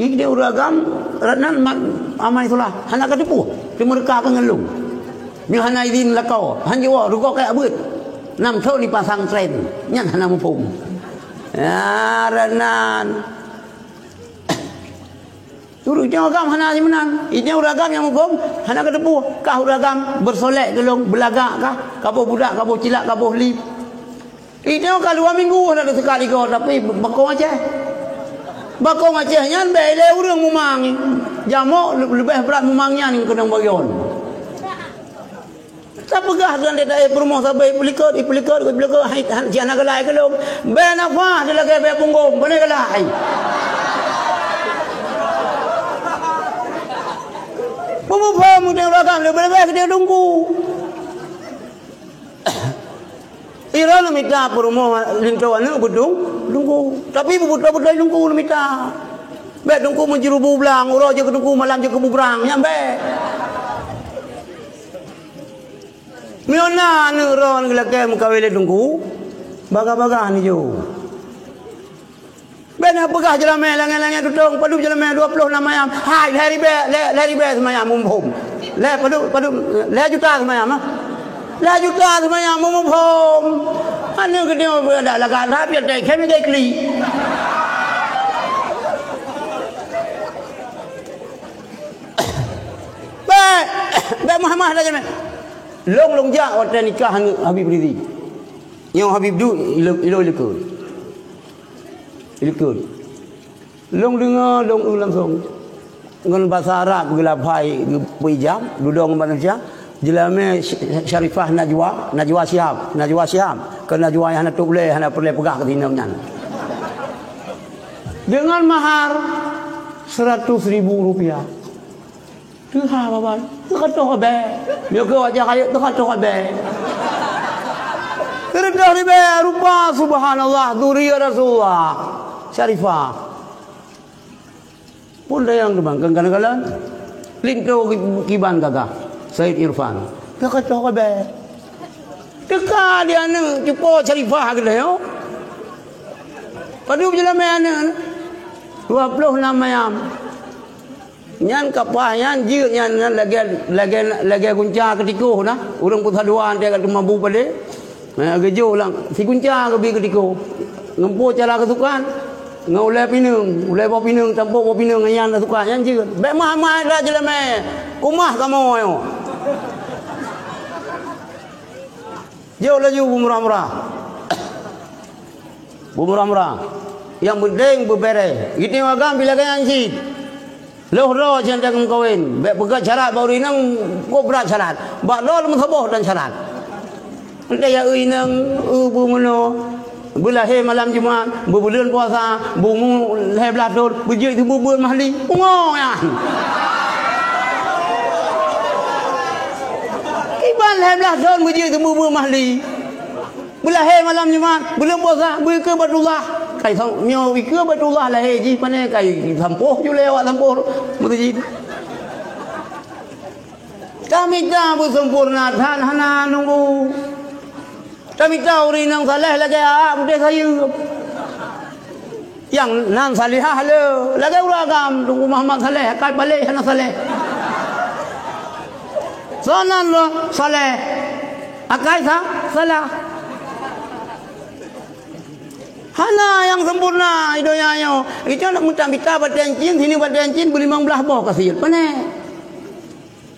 Di ureueng agam, rot nan mat amai solah, hana ka teupeu, teumeureuka keu ngon lôn. Nyoe hana idhin lakoe, han jiwoe, rugoe kajak beuet. Nam thon di pasantren, nyan hana muphom. Ya, rot nan. Ureueng agam hana simeunan. Idhin ureueng agam nyang muphom, hana ka teupeu. Kah ureueng agam, beusolek keu lôn, beulagak kah, kaboh budak, kaboh cilak, kaboh li. Inong ka dua minggu hana teusekat igoe, tapi bakong Aceh. Bakong Aceh nyan bèk ilèe ureueng mumang. Jamok leubeh brat mumang nyan keunong bagian. Tapeugah keu aneuk taéh peurumoh sabe ipeulikot, ipeulikot, ipeulikot, hai, han, si hana galai keu lôn. Bèk nafah di lagèe bèk punggong, pane galai. Peue muphom ureueng agam leubeh-leubeh keu teungku. Droeneuh mita peurumoh linto aneuk beudong, dungku. Tapi beubeutôi-beutôi dungku neumita. Bèk dungku meujeureubu blang, uroe jeuet keu dungku, malam jeuet keu bubrang, nyan bèk. Meunyoe na aneuk droeneuh geulakèe meukawen lé dungku, bagah-bagah neujôh. Bèk na peugah jeulamèe langèt-langèt tutong, padub jeulamèe dua ploh nam ayam. Hai, lhèe ribèe, lhèe, lhèe ribèe seumayang muphom. Lhèe padub, padub, lhèe juta seumayang, ah. Lhèe juta seumayang muphom. Aneuk geutanyoe dak lagak that, piet tai khem jai klik. Bèk, bèk meuhamah lagèe nyan. Lôn, lôn jak watèe nikah ngon Habib Rizi. Nyoe Habib duek ilo, ilo likot. Likot. Lôn deungoe, lôn eu langsong. Ngon basa Arab geulafai, geupeuijab, dudoe ngon basa Indonesia. Jeulamèe Sy-, Syarifah Najwa, Najwa Shihab, Najwa Shihab. Keu Najwa nyang hana tôb lé, hana peureulèe peugah keu inong nyan. Deungon mahar seratus ribu rupiah. Teuha babah, teuka toh abèe. Nyoe keu wajah kayèe teuka toh abèe. Teureudôh ribèe rupa, subhanallah, dzurriyyah Rasulullah. Syarifah. Pun dayang teuma, kan kadang-kadang linto ki-, kiban gagah. Said Irfan. Teuka toh abèe. Teuka di aneuk cupo Syarifah geutanyoe. Padub jeulamèe aneuk. Dua ploh nam ayam. Nyan kapah nyan jeuet nyan, nyan lagèe, lagèe, lagèe gunca keutikoh na. Ureueng peusaduan teuka teumabu padé. Ha, geujok lam sigunca geubi keutikoh. Ngon po cara keusukan. Ngon ulèe pineung, ulèe boh pineung, tampok boh pineung nyan sukat nyan jeuet. Bèk meuhai-meuhai that jeulamèe. Kumah kamoe nyoe. Jok laju beumurah-murah. Beumurah-murah. Nyang peunteng beubèrèh. Geutanyoe agam pih lagèe nyan cit. Lheuh droe cit meukawen. Bèk peugah syarat bak ureueng inong, kok brat syarat. Bak droe lom saboh dan syarat. Entah ya eu inong, eu beumeunoe. Beulahé malam Jumat, beubuleuen puasa, beumu lhèe blaih thôn, beujeuet teumeubuet mahli. Pungo nyan. Kiban lhèe blaih thôn beujeuet teumeubuet mahli. Beulahé malam Jumat, buleuen puasa, beuikeue Baitullah. Kai sang, nyoe ikeue Baitullah lahé jih pané kai sampoh ju lé awak sampoh meuseujid. Tamita beuseumpurna that hana nunggu. Tamita ureueng inong saleh lagèe aak udeh sayeuep. Nyang nan salihah le, lagèe ureueng agam, Teungku Muhammad Saleh, akai paléh hana saleh. Soe nan le saleh, akai sa-, salah. Hana nyang sempurna di donya nyoe. Itu nak mita-mita batèe cin, sini batèe cin, beulimong blaih boh ka siyeuet. Pané.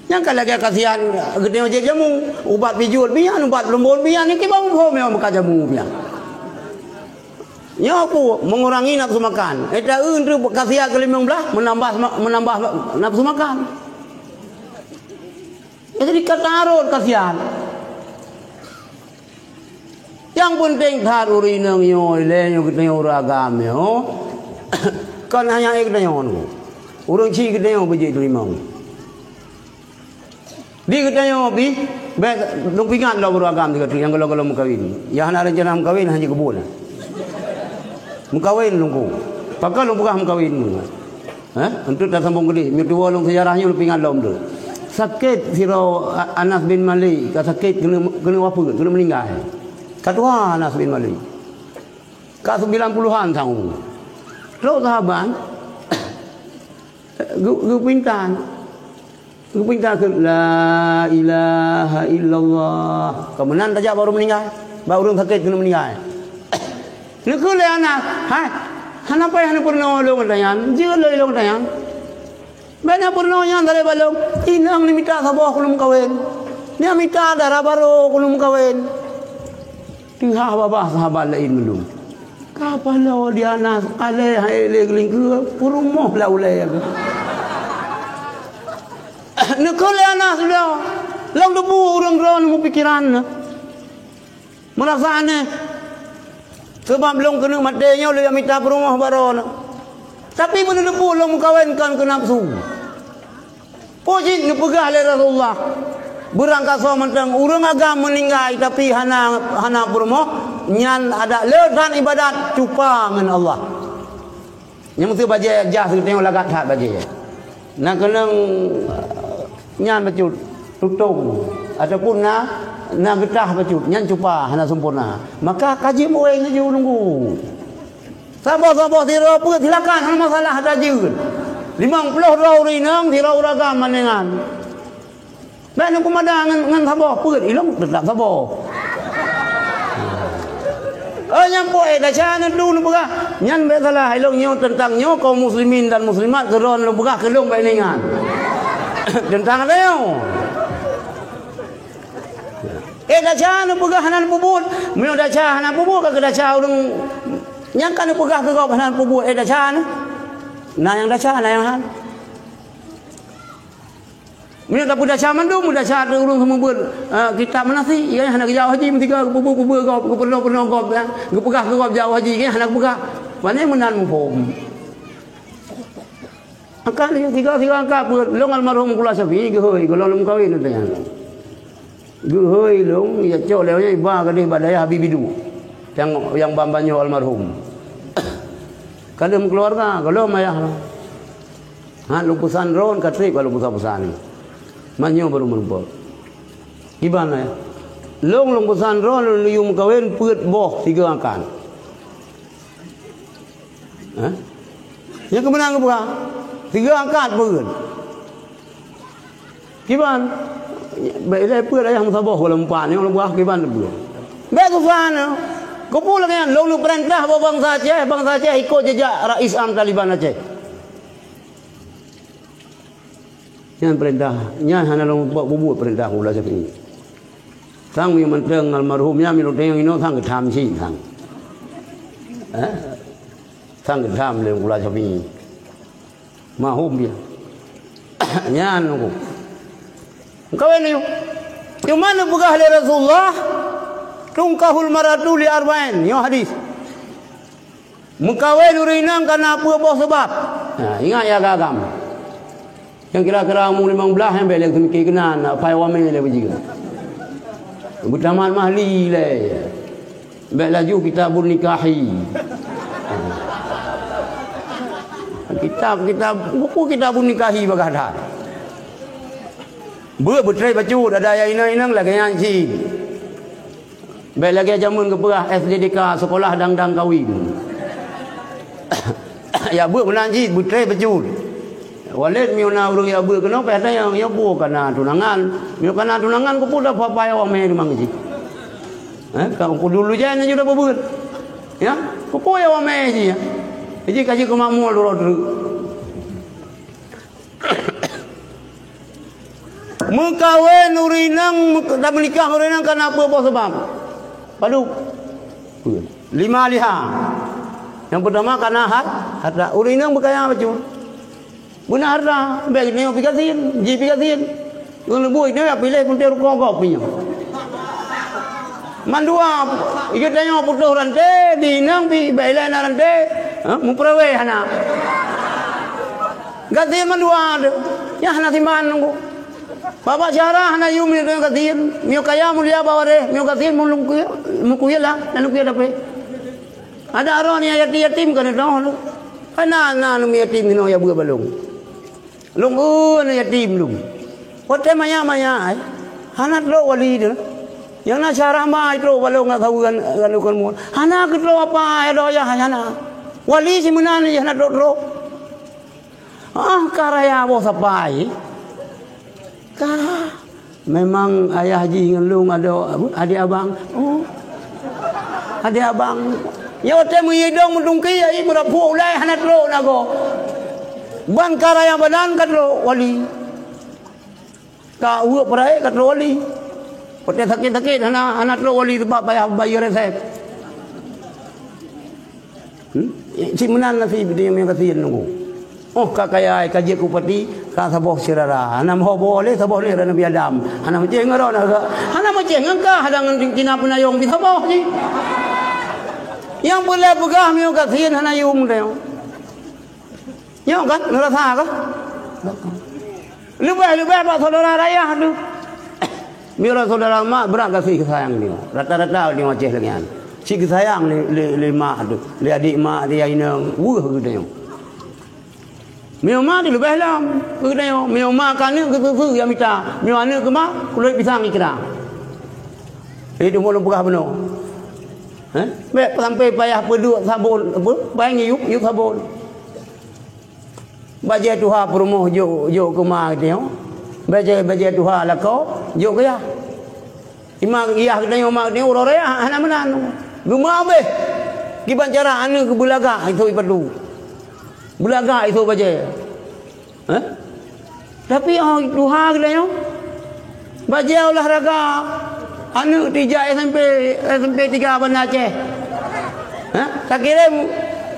Nyang ka lagèe kasihan geutanyoe jép jamu, ubat pijôt pian, ubat peurumbôn pian, nyan kiban muphom nyang meukat jamu pian. Nyoe peue? Mengurangi nafsu makan. Éta eu treuk kasihan keulimong blaih, meunambah, meunambah nafsu makan. Jadi ka tarot kasihan. Nyang peunteng that ureueng inong nyoe, ilèe nyoe geutanyoe ureueng agam nyoe. Kon hanya ék geutanyoe nyoe. Ureueng chik geutanyoe beujeuet teurimong. Di geutanyoe pih, bèk lôn peuingat lom ureueng agam sigoe teuk nyang gohlom-gohlom meukawen. Nyang hana reuncana meukawen, hana jikeubon. Meukawen lôn ku. Pakon lôn peugah meukawen? Hah? Untuk tasambong keudeh, meutuwoe lôn seujarah nyoe lôn peuingat lom tu. Sakét sidroe A-, Anas bin Malik, ka sakét keuneuk, keuneuk wafeuet, keuneuk meuninggai. Ka tuha Anas bin Malik. Ka sembilan puluhan tahun. Trok sahabat, geu-, geupeuintan. Geupeuintan keu, "La ilaha illallah." Ka meunan tajak bak ureueng meuninggai, bak ureueng sakét keuneuk meuninggai. Neukheun lé Anas, "Hai, hana payah neupeurunoe lôn gata nyan, jeuet lé lôn gata nyan. Bèk neupeurunoe nyan sabe bak lôn, inong neumita saboh keuneuk meukawen. Neumita dara barô keuneuk meukawen." Teuhah babah sahabat laén mandum. Ka paloe di Anas, alèh hai lé geulingkeue, peurumoh lam ulèe. Neukheun lé Anas lom, lôn teupeu ureueng droeneuh meupikiran. Meurasa aneh. Sabab lôn keuneuk maté nyoe lôn jak mita peurumoh bak droeneuh. Tapi meuneuteupeu lôn meukawen kon keu nafsu. Peue jeuet neupeugah lé Rasulullah, beurangkasoe mantong ureueng agam meuninggai tapi hana, hana peurumoh, nyan adak le that ibadat cupa ngon Allah. Nyang meusti bajèe jah seuteungoh lagat that bajèe. Na keunong, eh, nyan bacut, tutong, ataupun na, na geutah bacut, nyan cupa, hana sempurna. Maka ka jeuet meuwéng laju nunggu. Saboh-saboh sidroe peuet silakan, hana masalah, ata jeuet. Limong ploh droe ureueng inong, sidroe ureueng agam mandéngan. Bèk neupeumada ngon, ngon saboh peuet, ilong teutap saboh. Oh, nyan po, eh, desya neudu neupeugah. Nyan bèk salah, ilong nyoe teuntang nyoe kaum muslimin dan muslimat keudroe neupeugah keu lôn bèk ingat. Teuntang ata nyoe. Eh, desya neupeugah hana neupeubuet. Meunyoe desya hana peubuet, ka keu desya ureueng nyan ka neupeugah keu gob hana neupeubuet. Eh, desya nyoe. Na nyang desya, na nyang han. Meunyoe tapeudesya mandum, meudesya ateueh ureueng seumeubeuet, eh, kitab manasik, iya hana geujak haji, meusiga geupeubuet-peubuet gob, geupeunoh-peunoh gob, ya. Geupeugah keu gob jak haji, iya hana geupeugah. Pane meunan muphom. Angkat lé, siga-siga angkat peuet. Lôn almarhum Kula Syafi'i geuhôi, gohlom lôn meukawen watèe nyan. Geuhôi lôn, ya cok lé nyan iba gadeh bak dayah Abi Bidu. Nyang, nyang ban-ban nyoe almarhum. Ka lheueh meukeuluwarga, gohlom ayah lôn. Ha, lôn peusan droen, ka trép ka lôn peusan-peusan. Mas nyoe baru meurumpok. Kiban ayah. Lôn, lôn peusan droen, lôn yue meukawen peuet boh siga angkat. Ha? Nyang keumeunang geupeugah, tiga angkat peuet. Kiban, bèk ilèe peuet ayah meusaboh gohlom pat, nyang lôn peugah kiban peuet. Bèk susah na. Keupeue lagèe nyan, lôn neupeurintah bak bansa Aceh, bansa Aceh ikot jejak Rais Am Taliban Aceh. Nyan peurintah, nyan hana lôn peubuet peurintah Mula Syafi'i. Sang meunyoe mantong almarhum nyan meunyoe teuingat inoe sang geutham cit sang. Eh? Sang geutham lé Mula Syafi'i. Mahum dia. Nyan aku. Meukawen nyoe. Cuma neupeugah lé Rasulullah, "Tunkahul mar'atu li arba'in." Nyoe hadis. Meukawen ureueng inong kana peuet boh sabab. Ha, ingat ya agam. Nyang kira-kira umu limong blaih nyang bèk lé teumiki keunan, apai wamé lé beujeuet. Beutamat mahli lé. Bèk laju kitabun nikahi. Kitab, kitab, buku kitabun nikahi bagah that. Beuet beutrép bacut, ada ayah inong-inong lagèe nyan cit. Bèk lagèe jameun geupeugah S D D K, sekolah dang-dang kawin. Ya beuet meunan cit, beutrép bacut. Walét meunyoe na ureueng ya beuet keunoe, payah tanyong, ya beuet kana tunangan. Meunyoe kana tunangan, keupeue dah papa ya wamé limong cit. Eh, ka ku dulu jai na juda beuet. Ya, keupeue ya wamé cit ya. Jadi kaji keu makmur dua droe. Meukawen ureueng inong, meuka-, dan meunikah ureueng inong kana peuet boh sabab. Padub. Lima liha. Nyang peutama kana hat-, harta. Ureueng inong beukaya bacut. Beuna harta, bèk geutanyoe pih gasien, jih pih gasien. Ngon leubu itu ya piléh peunteng rukoe gob pih nyoe. Mandua, geutanyoe putôh ranté, di inong pih bèk ilèe na ranté, ha, meupeurewé hana. Gasien mandua tu, nyang hana siman nunggu. Babah syara hana yum nyoe gasien, meunyoe kaya mulia bak waréh, meunyoe gasien meulungkue, meukuyeulah, dan lungkue dapé. Ada droe nyang yatim-yatim ka neutoh lom. Hana na aneuk yatim hinoe ya beuet balong. Lôn eu aneuk yatim lôn. Watèe manyak-manyak, eh, hana trok wali teuh. Nyang na syarah ma trok balong ngon saweue ngon, ngon ukon muet. Hana keutrok apa, eh, doyah hana. Wali simeunan jih hana trok-trok. Ah, ka raya boh sapai. Ka. Memang ayah jih ngon lôn adoe, apa, adék abang. Oh. Adék abang. Nyoe watèe meuidong meutungki, ai meurapuk ulèe hana trok nagoe. Ban ka raya badan ka trok wali. Ka uweuek peuraék ka trok wali. Watèe sakét-sakét hana, hana trok wali teubab payah bayeue resep. Hmm? Cit meunan nasib di nyang gasien nunggu. Oh, ka kaya, ka jeuet keu bupati, ka saboh syedara. Hana meuho boh lé, saboh lé Nabi Adam. Hana meucéh ngon droe na, hana meucéh ngon kah, hana ngon tina peunayong pih saboh jih. Nyang peureulèe peugah meunyoe gasien hana yum teuh. Nyoe kan, neurasa kah? Leubeh-leubeh bak syedara rayah teuh. Meunyoe syedara mak brat gaséh geusayang nyoe. Rata-rata ureueng Aceh lagèe nyan. Cit geusayang lé, lé, lé mak teuh, lé adék mak, lé inong, weueh geutanyoe. Meunyoe mak teuh leubeh lom, geutanyoe. Meunyoe mak keu aneuk geupeue-peue nyang mita. Meunyoe aneuk keu mak, kulét pisang ikra. Jadi, ulôn peugah bunoe. Heh? Bèk sampai payah peuduek sabon, apa? Bayang yup, yup sabon. Bajèe tuha peurumoh jok, jok keu ma geutanyoe. Bajèe, bajèe tuha lakoe jok keu yah. Ima yah geutanyoe, ma geutanyoe uroe raya hana meunan. Geumeuabéh. Kiban cara aneuk geubeulagak itu ipatu. Beulagak itu bajèe. Hah? Tapi oh tuha geutanyoe. Bajèe olahraga. Aneuk tijak S M P, S M P tiga Banda Aceh. Ha? Takirém,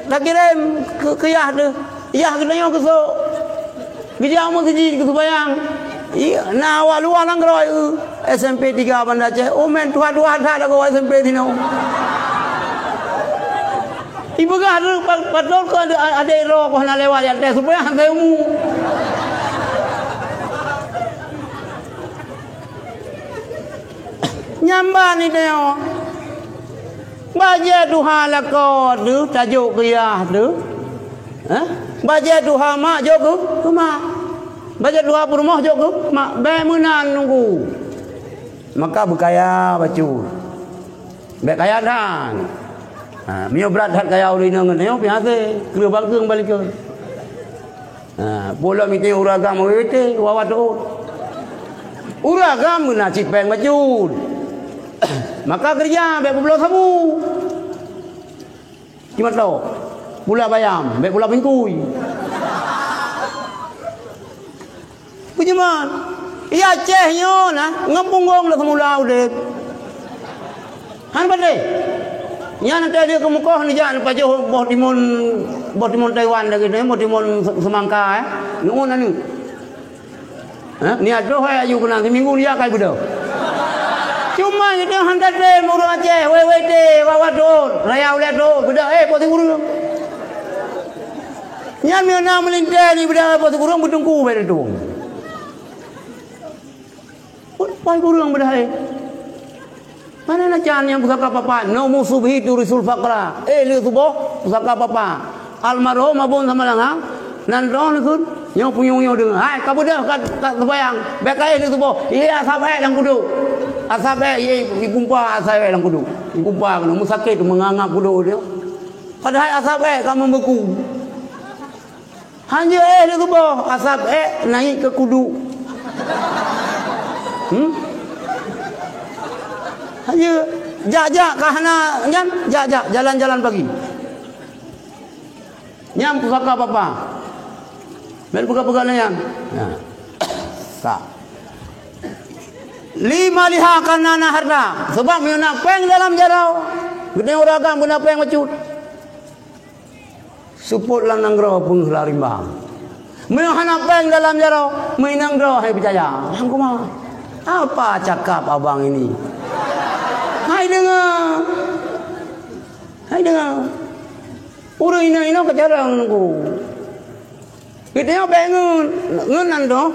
takirém keu, keu yah teuh. Yah geutanyoe keusok. Geujak meuseujid keu seumayang. Iya, na awak luwa nanggroe, eu, S M P tiga Banda Aceh. Oh, mén tuha-tuha that lagoe S M P sinoe. Ipeugah teuh pa-, patôt keu adé-, adék droe keu hana lewat jak tes supaya hana umu. Nyan ban itanyoe. Bajèe tuha lakoe teuh tajok keu yah teuh. Hah? Bajèe tuha mak jok keu, keu mak. Bajèe tuha peurumoh jok keu mak. Bèk meunan nunggu. Maka beukaya bacut. Bèk kaya that. Ha, meunyoe brat that kaya ureueng inong ngon nyoe, pih hasé. Kreueh bangkeung bak likot. Ha, peue lom item ureueng agam W W T, wawa teuôt. Ureueng agam meunan cit péng bacut. Maka keureuja bék peubloe sabu. Cuma tok. Pula bayam, bék pula bingkui. Peue nyan? Di Aceh nyoe na, ngon punggong lé seumula udép. Han patéh. Nyan teuh lheueh keumeukoh neujak neupajoh boh timun, boh timun Taiwan lagèe nyan, boh timun se-, seumangka, eh. Nu'uôn aneuk. Eh, niat troh hai aju keunan, siminggu neujak kai beudôh. Cuma geutanyoe han tatem ureueng Aceh, W W T, wawa teuôt, raya ulèe teuôt, beudôh, eh, po sikureueng. Nyan meunyoe na meulintèe ni beudôh, po sikureueng, beuteungku bèk teutueng. Pai kureueng beudôh, eh. Pane na can nyang pusaka papa, Naumu Subhi Turisul Faqra. Eh, lheueh suboh, pusaka papa. Almarhum Abon Samalanga, nan droeneuh kheun, nyoe punyueng nyoe deungoe. Hai, ka beudôh ka, ka seumayang. Bék ka éh lheueh suboh. Ié asab ék lam kuduk. Asab ék, ié, ikumpa asab ék lam kuduk. Ikumpa keunoe, meusakét meungangap kuduk nyoe. Padahai asab ék ka meubeuku. Hanjeuet éh lé geuboh, asab ék naik keu kudu. Hmm? Hanjeuet. Jak-jak ka hana nyan, jak-jak, jalan-jalan pagi. Nyan pusaka papa. Bèk peugah-peugah lé nyan. Nah. Ka. Li maliha kareuna na hareuta. Sabab meunyoe na péng dalam jaroe, geutanyoe ureueng agam beuna péng bacut. Seupôt lam nanggroe peungeuh lam rimbang. Meunyoe hana péng dalam jaroe, meuinong droe hai peucaya. Nyang kuman. Apa cakap abang ini? Hai deungoe. Hai deungoe. Ureueng inong-inong ka carông nunggu. Geutanyoe bék ngeun, ngeun nan doh.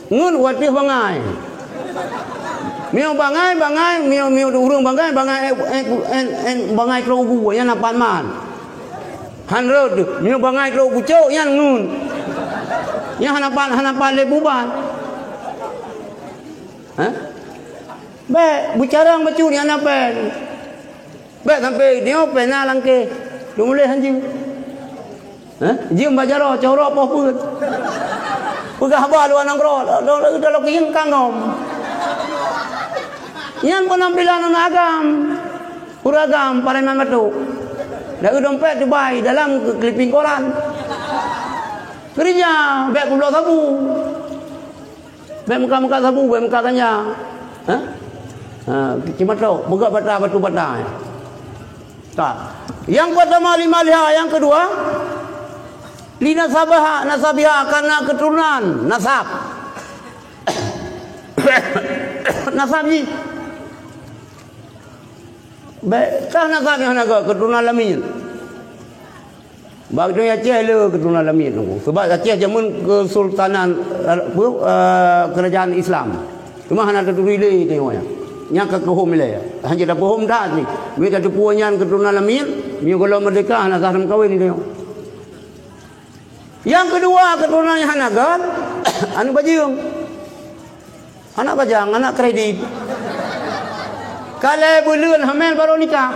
Ngeun watèe bangai. Meunyoe bangai, bangai, meunyoe, meunyoe ureueng bangai, bangai, eh, eh, eh, eh, bangai trok u gua, nyan na pat mat. Han rhot, meunyoe bangai trok u pucôk, nyan ngeun. Nyan hana pat, hana pat lé buban. Hah? Bék, beucarông bacut nyan na péng. Bék sampoe nyoe pena langkée, teumuléh hanjeuet. Hah? Jeuem bak jaroe, corok poh peuet. Peugah haba luwa nanggroe, lôn lôn lôn keuieng kangom. Nyan peunampilan aneuk agam. Ureueng agam pareman batuk. Dari dompet teubai dalam keulipieng koran. Keureuja, bék peubloe sabu. Bék meukat-meukat sabu, bék meukat ganja. Hah? Ha, cuma tu, peugah bata, batu bata. Ka. Nyang peurtama li maliha, nyang keudua, li nasabaha, nasabiha, kareuna keuturonan, nasab. Nasab jih. Bék, kah nasab nyang hana gét, keuturonan Lamiet. Bak donya Aceh le keuturonan Lamiet nunggu. Sabab Aceh jameun keusultanan, eh, apa, eh, keurajeuen Islam. Cuma hana taturi lé tanyoe nyan. Nyan ka keuhom ilée. Hana tapeuhom that ni. Meunyoe tateupeue nyan keuturonan Lamiet, meunyoe gohlom meurdehka hana sah tameukawen tanyoe. Nyang keudua, keuturonan nyang hana gét, aneuk bajeueng. Aneuk bajang, aneuk kredit. Ka lhée buleuen hamé barô nikah.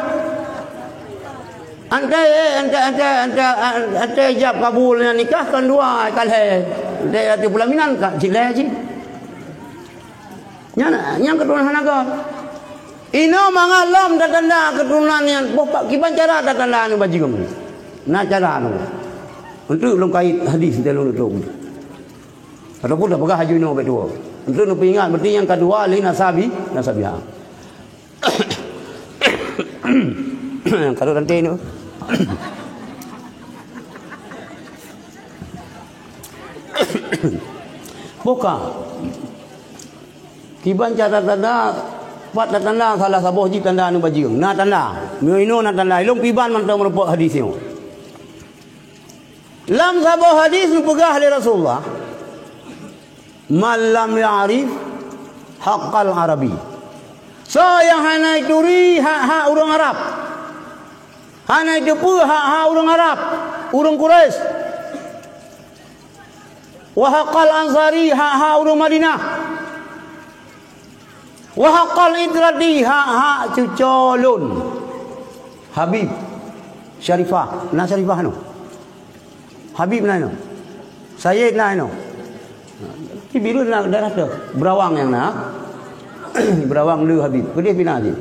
Antée, antée, antée, antée, antée ijab kabul nyan nikah kon dua ka lhée. Antée ateueh peulaminan ka jilée jih. Nyan, nyang keuturonan hana gét. Inoe mangat lom tatanda keuturonan nyan, boh pa-, kiban cara tatanda aneuk bajeueng. Na cara nyoe. Untuk lôn kait hadis dan lôn tutup. Ataupun dah peugah haju nyoe bék tuwoe. Untuk neupeuingat, berarti nyang keudua li nasabi, nasabiha. Kalau nanti ni. Buka. Kiban cara tanda, pat tatanda salah saboh jih tanda aneuk bajeueng. Na tanda. Meunyoe inoe na tanda. Ilôn piban mantong meureumpok hadis nyoe. Lam saboh hadis neupeugah lé Rasulullah, "Man lam ya'rif haqqal Arabi." Soe nyang hana ituri hak-hak ureueng Arab. Hana iteupeue hak-hak ureueng Arab, ureueng Quraisy. Wa haqqal Ansari, hak-hak ureueng Madinah. Wa haqqal itrati, hak-hak cuco lôn. Habib Syarifah, na Syarifah nyoe? Habib na nyoe? Sayed na inoe. Ci Bireuen na daerah teuh. Beurawang nyang na. Beurawang le Habib. Keudeh pih na cit.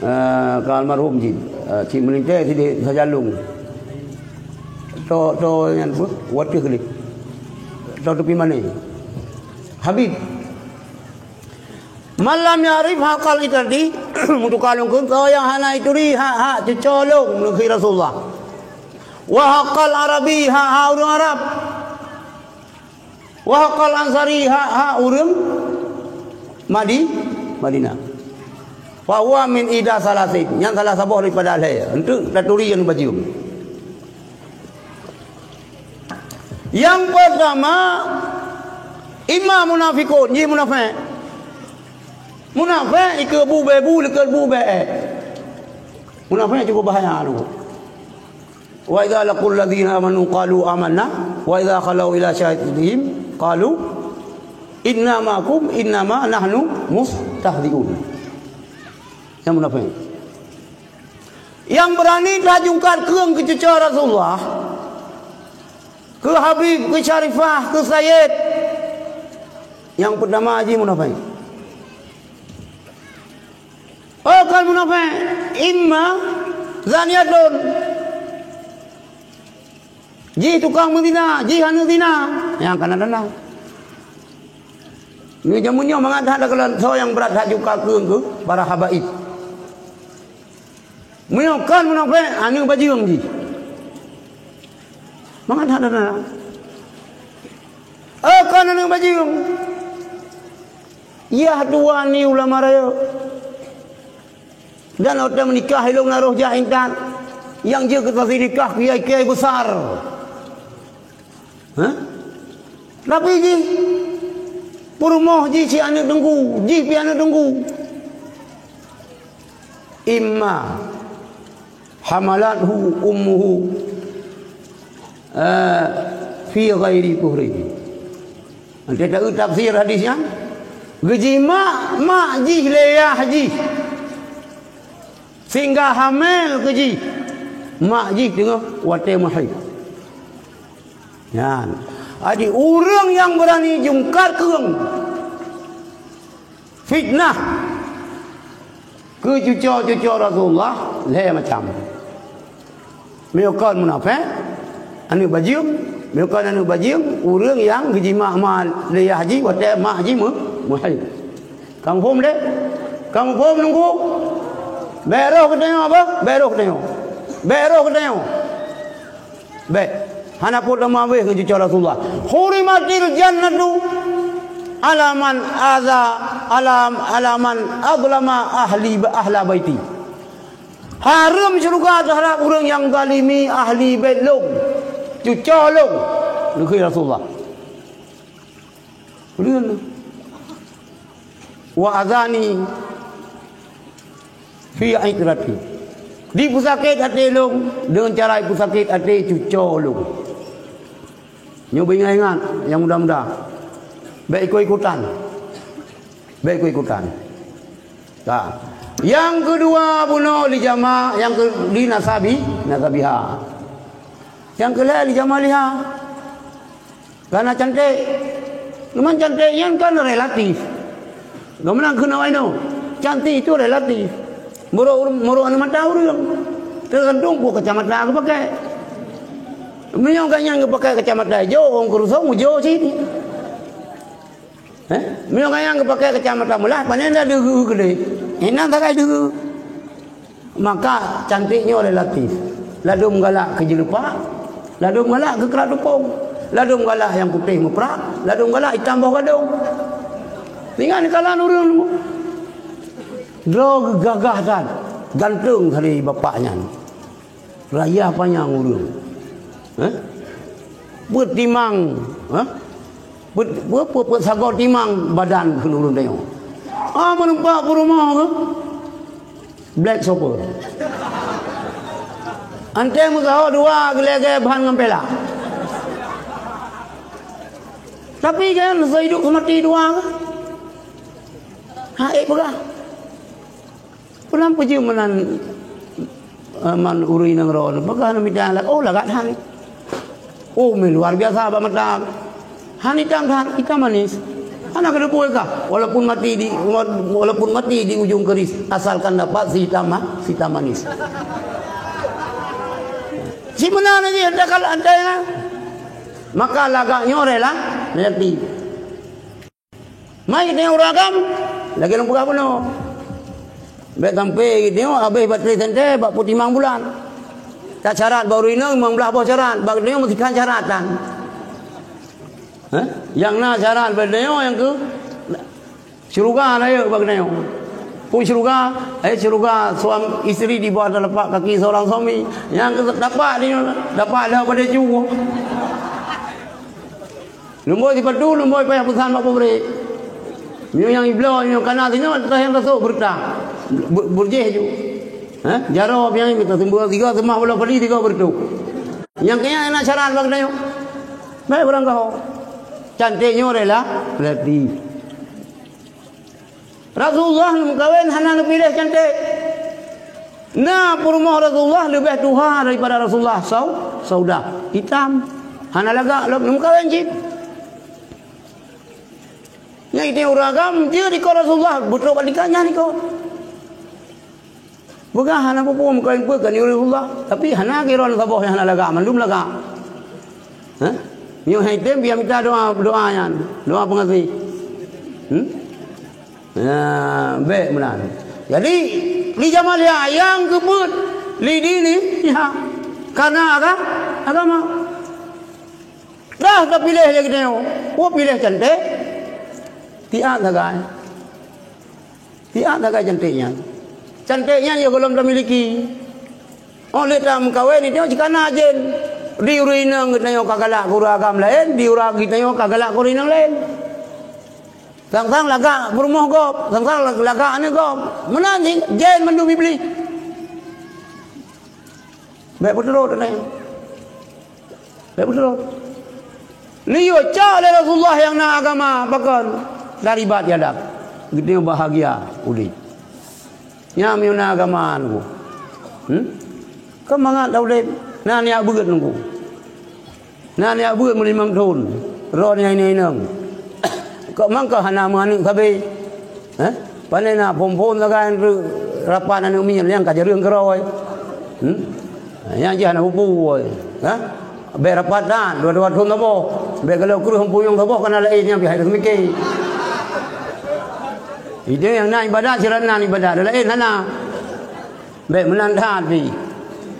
Eh, ka almarhum cit. Eh, cit meulintèe sideh sajalong. To, to nyan peue? Watèe keudeh. To teupie mané. Habib. Man lam ya'rif haqqal itrati, meutuka lôn kheun, soe nyang hana ituri hak-hak cuco lôn, neukheun Rasulullah. Wa haqqal Arabi, hak-hak ureueng Arab. Wa haqqal Ansari, hak-hak ureueng Madi-, Madinah. Fa huwa min ihda salasin, nyan salah saboh daripada lhèe. Enteuk taturi nyang bajeueng. Nyang peurtama, imma munafiqun, jih munafék. Munafék ikeue bu bèe bu, likeue bu bèe èk. Munafék cukup bahaya tu. Wa idza laqul ladzina amanu qalu amanna, wa idza khalau ila syayatinihim qalu inna ma'akum innama nahnu mustahzi'un. Nyang munafék. Nyang beurani tajungkat keueng keu cuco Rasulullah, keu Habib, keu Syarifah, keu Sayed. Nyang peurtama jih munafék. Oh, kon munafék, imma zaniyatun. Jih tukang meuzina, jih aneuk zina. Nyang kana tanda. Nyoe jameun nyoe mangat that takalon soe nyang brat that jungkat keueng keu para habaib. Meunyoe kon munafék, aneuk bajeueng jih. Mangat that tanda. Oh, kon aneuk bajeueng. Yah dua ni ulama rayeuk. Dan watèe meunikah ilong na roh jak intat. Nyang jeuet keu saksi nikah kiai-kiai besar. Hah? Tapi jih peurumoh jih cit aneuk teungku, jih pih aneuk teungku. Imma hamalathu ummuhu, eh, fi ghairi tuhri. Nanti tahu tafsir hadis nyan. Geujimak mak jih lé yah jih. Sehingga hamil keu jih. Mak jih teungoh watèe meuhaid. Nyan. Jadi ureueng nyang beurani jungkat keueng fitnah keu cuco-cuco Rasulullah lhèe macam. Meunyoe kon munafék, aneuk bajeueng, meunyoe kon aneuk bajeueng, ureueng nyang geujimak ma lé yah jih watèe mak jih meu-, meuhaid. Ka muphom deh? Ka muphom teungku? Bèk roh geutanyoe bah, bèk roh geutanyoe. Bèk roh geutanyoe. Bèk. Hana peue tameuabéh ngon cuco Rasulullah. Hurimatil jannatu ala man adza, ala, ala man azlama ahli, ahla baiti. Hareuem syeuruga teuhadap ureueng nyang zalimi ahli bèt lôn, cuco lôn, neukheun Rasulullah. Ulôn. Wa azani fi itrati. Dipeusakét até lôn deungon cara ipeusakét até cuco lôn. Nyoe beu ingat-ingat nyang muda-muda. Bèk ikut-ikutan. Bèk ikut-ikutan. Ka. Nyang keudua bunoe li jama, nyang keu-, li nasabi, nasabiha. Nyang keulhèe li jamaliha. Karena cantik. Cuman cantik nyan kan relatif. Geumeunang keunoe inoe. Cantik itu relatif. Meurok, meurok aneuk mata ureueng. Teugantung peue kacamata geupakai. Meunyoe gobnyan geupakai kacamata ijo, ureueng keurusong ujo cit. Eh? Meunyoe gobnyan geupakai kacamata meulah, pane na deuheue keudeh. Inan sagai deuheue. Maka cantik nyoe relatif. Ladôm galak keu jeuleupak, ladôm galak keu krak tupông, ladôm galak nyang putéh meuprak, ladôm galak itam boh gadong. Ingat kalan ureueng. Droe geuh gagah that, ganteng sabe bapak nyan. Raya panyang ureueng. Eh? Peuet timang, eh? Peuet, peuet, peuet, peuet sagoe timang badan kheun ureueng tanyoe. Ah, meunumpak peurumoh keuh. Black Super. Anté meusaho dua geulèe-geulèe ban ngon pela. Tapi kan seuhidup seumati dua keuh. Ha, eh, peugah. Peue na peujeuet meunan, eh, man ureueng nanggroe nyoe? Peugah na mita lagak, oh, lagak that. Oh, meuh luar biasa bak mata. Han itam that, itam manis. Hana keuneuk peue kah? Walaupun mati di, walaupun mati di ujung keris, asalkan dapat si hitam ma-, si hitam manis. Si meunan lagèe, anda kal-, anda ya. Maka lagak nyoe rela, rela. Mai geutanyoe ureueng agam, lagèe lôn peugah bunoe. Bèk sampai geutanyoe habéh baterai senter bak peutimang bulan. Ka syarat bak ureueng inong limong blaih boh syarat, bak geutanyoe meusikan syarat tan. Hah? Nyang na syarat bak geutanyoe nyang keu syeuruga rayeuk bak geutanyoe. Peue syeuruga, eh, syeuruga suam-, istri di bawah telapak kaki seorang suami. Nyang keu dapat di, dapat dah pada jua. Lumbôi sipatu, lumbôi payah peusan bak pabrik. Meunyoe nyang ibloe, meunyoe kana sinoe, teuh nyang tasôk beureuta. Be-, beurjéh ju. Hah? Jaroe pian mita seumbua tiga, seumah boh padi tiga beureutoh. Nyang keu nyan na syarat bak geutanyoe. Bèk beurangkaho. Canték nyoe rela, berarti. Rasulullah neumeukawen hana neupiléh canték. Na peurumoh Rasulullah leubeh tuha daripada Rasulullah, Sau-, Saudah. Itam. Hana lagak lom neumeukawen cit. Nyan itu ureueng agam, jeuet ikot Rasulullah, beutôi bak tingkat nyan ikot. Peugah hana peue-peue meukawen peue kan ureueng Rasulullah, tapi hana keudroe saboh nyang hana lagak, mandum lagak. Hah? Nyoe hai tem biar mita doa, doa nyan, doa peungaséh. Hmm? Nah, bèk meunan. Jadi, li jameun lia nyang geubeuet li dini, ya. Karena aga-, agama. Dah tapiléh lé geutanyoe, peue piléh canték? Tiat sagai. Tiat sagai canték nyan. Canték nyan ya gohlom tamiliki. Oh, lé tameukawen, geutanyoe cikana jén. Di ureueng inong geutanyoe ka galak keu ureueng agam laén, di ureueng geutanyoe ka galak keu ureueng inong laén. Sang-sang lagak peurumoh gob, sang-sang lagak aneuk gob. Meunan jén mandum Iblih. Bèk peuturot, nyan. Bèk peuturot. Liyue cok lé Rasulullah nyang na agama pakon dari bat yadab. Geutanyoe bahagia udép. Nyan meunyoe na agama nunggu. Hmm? Keu mangat taudép, na niat beuet nunggu. Na niat beuet meulimong thon, droeneuh inong-inong. Kok mangka hana meuaneuk sabe? Hah? Pane na phon-phon sagai rapat aneuk miet nyang ka jareueng keurôi. Hmm? Nyang jih hana peue-peue. Hah? Bèk rapat that, dua-dua thon saboh. Bèk galak kreueh punyueng saboh kana laén nyang pih hai seumiké. Itu nyang na ibadat, sirat na ibadat, laén hana. Bèk meunan that pih.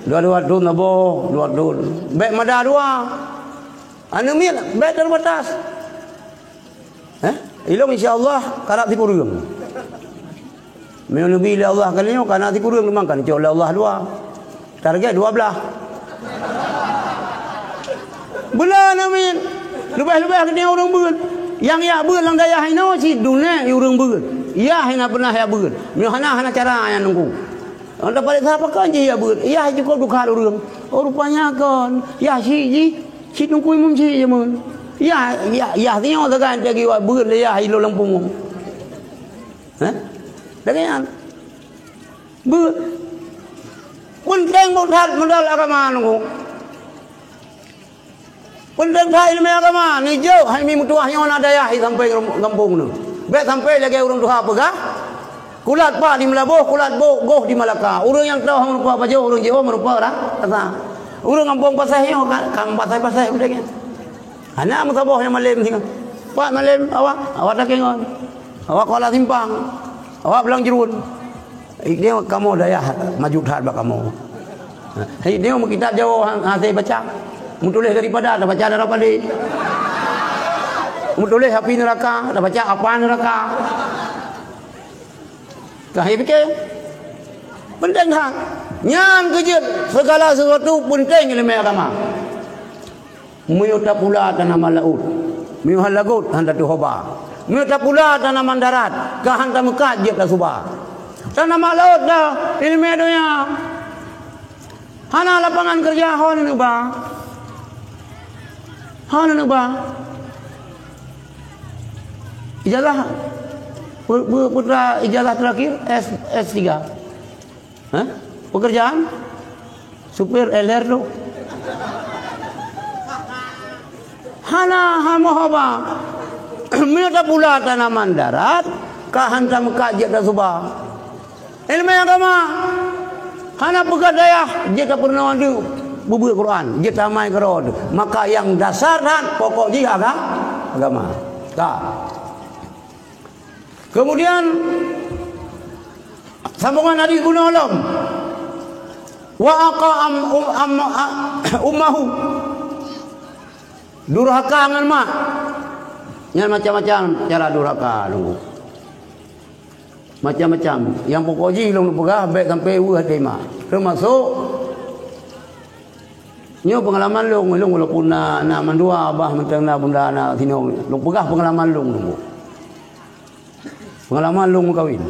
Dua-dua thon saboh, dua thon. Bèk mada dua. Aneuk miet bèk teubatas. Eh? Ilong insya Allah karab sikureueng. Meunyoe neubi lé Allah kali nyoe kana sikureueng teuma kan cok lé Allah dua. Target dua blah. Bela aneuk miet. Leubeh-leubeh geutanyoe ureueng beuet. Nyang jak beuet lam dayah inoe cit dunek ureueng beuet. Yah hana peunah jak beuet. Meunyoe hana, hana cara nyan nunggu. Anda paléksa pakon jih jak beuet. Yah cukup dukha ureueng. Oh, rupanya kon. Yah si jih, si Teungku Imum si jameun. Yah, yah, yah singoh sagai teugi wak beuet lé yah ilo lam pungo. Hah? Lagèe nyan. Beuet. Peunteng buet that modal agama nunggu. Peunteng that ileumèe agama, neujok hai mi meutuah nyoe na dayah sampai gampông nyoe. Bèk sampai lagèe ureueng tuha peugah, kulat pat di Meulaboh, kulat bo-, goh di Malaka. Ureueng nyang toh meurupa pajoh, ureueng jiôh meurupa ra-, rasa. Ureueng gampông Paséh nyoe ka, ka Paséh-Paséh udeb nyan. Hana meusaboh nyang malém singoh. Pat malém awak, awak Takengon. Awak Kuala Simpang. Awak Blang Jruen. Ini kamoe dayah maju that bak kamoe. Ini meukitab Jawoe han-, hase baca. Meutuléh daripada, tabaca dara padé. Meutuléh api neuraka, tabaca apa neuraka. Ka hai pike. Peunteng that. Nyan keuh jeuet segala sesuatu peunteng ileumèe agama. Meunyoe tapula tanaman laôt, meunyoe han lagot han tatuh hoba. Meunyoe tapula tanaman darat, ka han tameukat jeuet tasuba. Tanaman laôt dah ileumèe donya. Hana lapangan keureuja, ho neuba. Ho neuba. Ijazah pu-, pu-, putra ijazah terakhir S, S tiga. Hah? Pekerjaan? Supir L R tu. Hana hana haba. Meunyoe tapula tanaman darat, ka hantom ka jeuet tasuba. Ileumèe agama hana peugah dayah jeuet tapeurunoe deuh bubeuet Quran, jeuet tamai keudroe deuh. Maka nyang dasar that pokok jih aga-, agama. Ka. Kemudian sambungan hadis bunoe lom. Wa aqa am, um, am, a, ummahu. Durhaka ngon mak. Nyan macam-macam cara durhaka lôn. Macam-macam. Nyang pokok jih lôn peugah bèk sampai weueh até mak. Teumasok nyoe peungalaman lôn, lôn walaupun na, na mandua babah mantong na bunda na sinong. Lôn peugah peungalaman lôn dulu. Peungalaman lôn meukawen.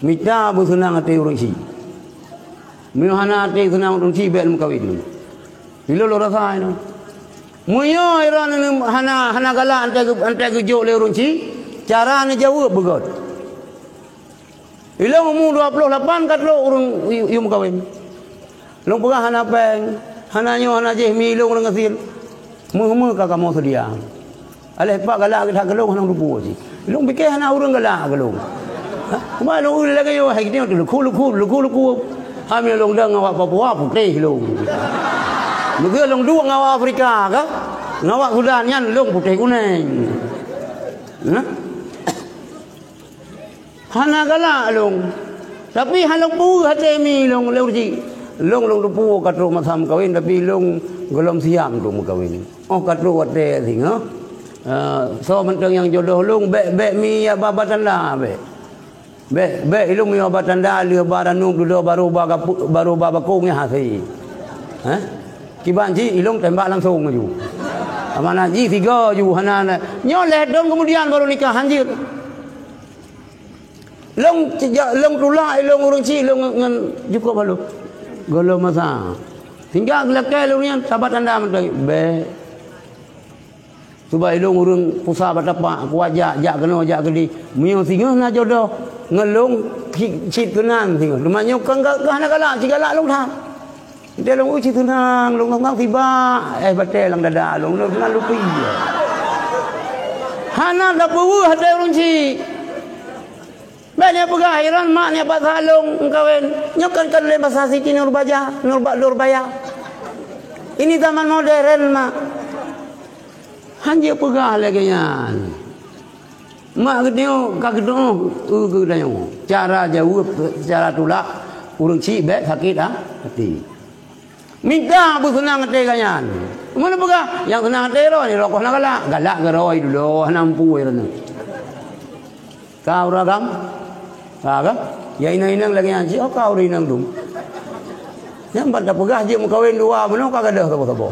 Mita beuseunang até ureueng chik. Meunyoe hana até seunang ureueng chik, bèk meukawen. Ilôn lôn rasa nyoe. Meunyoe droeneuh hana, hana galak antai geu-, antai geujok lé ureueng chik, cara neujaweueb beugöt. Ilôn umu dua ploh lapan ka trok ureueng yue, yue meukawen. Lôn peugah hana péng, hana nyoe, hana jéh, mi lôn ureueng gasien. Meuh-meuh ka kamoe seudia. Aléh pat galak that keu lôn hana teupeu cit. Lôn pike hana ureueng galak keu lôn. Ha? Cuma lôn lagèe nyoe, hai geutanyoe teuleuku-leuku, leuku-leuku. Hami lôn dong awak Papua putéh lôn. Meuseu lôn duek ngon awak Afrika ka, ngon awak Sudan nyan lôn putéh kunèng. Ha? Hana galak lôn. Tapi hana lôn peue até mi lôn, lôn cit. Lôn, lôn teupeu ka trok masa meukawen, tapi lôn gohlom siap untuk meukawen. Óh ka trok watèe singoh, eh, soe mantong nyang jodoh lôn, bèk, bèk mi ya ba, ba tanda, bèk. Bèk, bèk ilôn mi ya ba tanda, lheueh ba ranub dudoe barô ba gapu-, barô ba bakong nyan hasé. Hah? Kiban cit ilôn tembak langsong laju. Amanah jih tiga ju hana, hana. Nyoe lhèe thôn kemudian baru nikah, hanjeuet. Lôn teuja-, lôn tulak ilôn ureueng chik lôn ngon, ngon jukôb halôh. Gohlom masa. Sehingga geulakèe lôn nyan sabat tanda mantong, bèk. Cuba ilôn ureueng pusa bak tapak, kuat jak, jak keunoe, jak keudéh. Meunyoe singoh na jodoh ngon lôn, cit, cit keunan singoh. Teuma nyoe kan ka, ka hana galak, cit galak lôn that. Di lôn uji teunang, lôn ngang-ngang sibak, eh, batèe lam dada lôn, lôn teunang lupi. Hana tapeuweueh até ureueng chik. Bèk nyan peugah, iran mak nyan paksa lôn meukawen. Nyoe kan, kan lé masa Siti Nurbaja, Nurba-, Nurbaya. Ini zaman modern, mak. Hanjeuet peugah lagèe nyan. Mak geutanyoe ka geutu'oh, eu, geutanyoe. Cara jaweueb, cara tulak, ureueng chik bèk sakét, ha, até. Mita beuseunang até geuh nyan. Meunyoe peugah, nyang seunang até droe, nyoe rukôh na galak. Galak keu droe dudoe, hana mampu droeneuh. Ka ureueng agam? Ka, ka? Ya inong-inong lagèe nyan, cit, oh, ka ureueng inong dum. Nyan ban tapeugah jeuet meukawen dua bunoe ka gadôh saboh-saboh.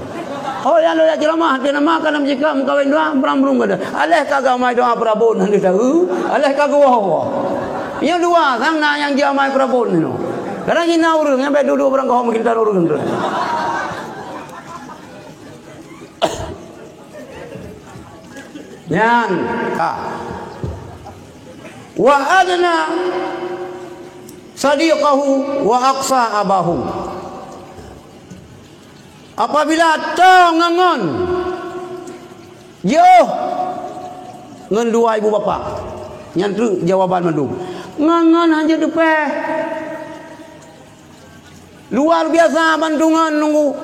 Oh, nyang lôn jak ceuramah, até nama ka nam jika meukawen dua, bram-brum gadôh. Aléh ka geuamai doa peurabot hana taeu, aléh ka geuwoe-woe. Nyoe dua sang na nyang jiamai peurabot nyoe. Kadang jih na ureueng nyang bèk duek-duek barang keuhom meukintan ureueng tu. Nyan ka. Wa adna sadiqahu wa aqsa abahu. Apabila toe ngon-ngon jiôh ngon dua ibu bapak, nyan treuk jawaban mandum. Ngon-ngon hanjeuet teupèh. Luar biasa bantuan nunggu.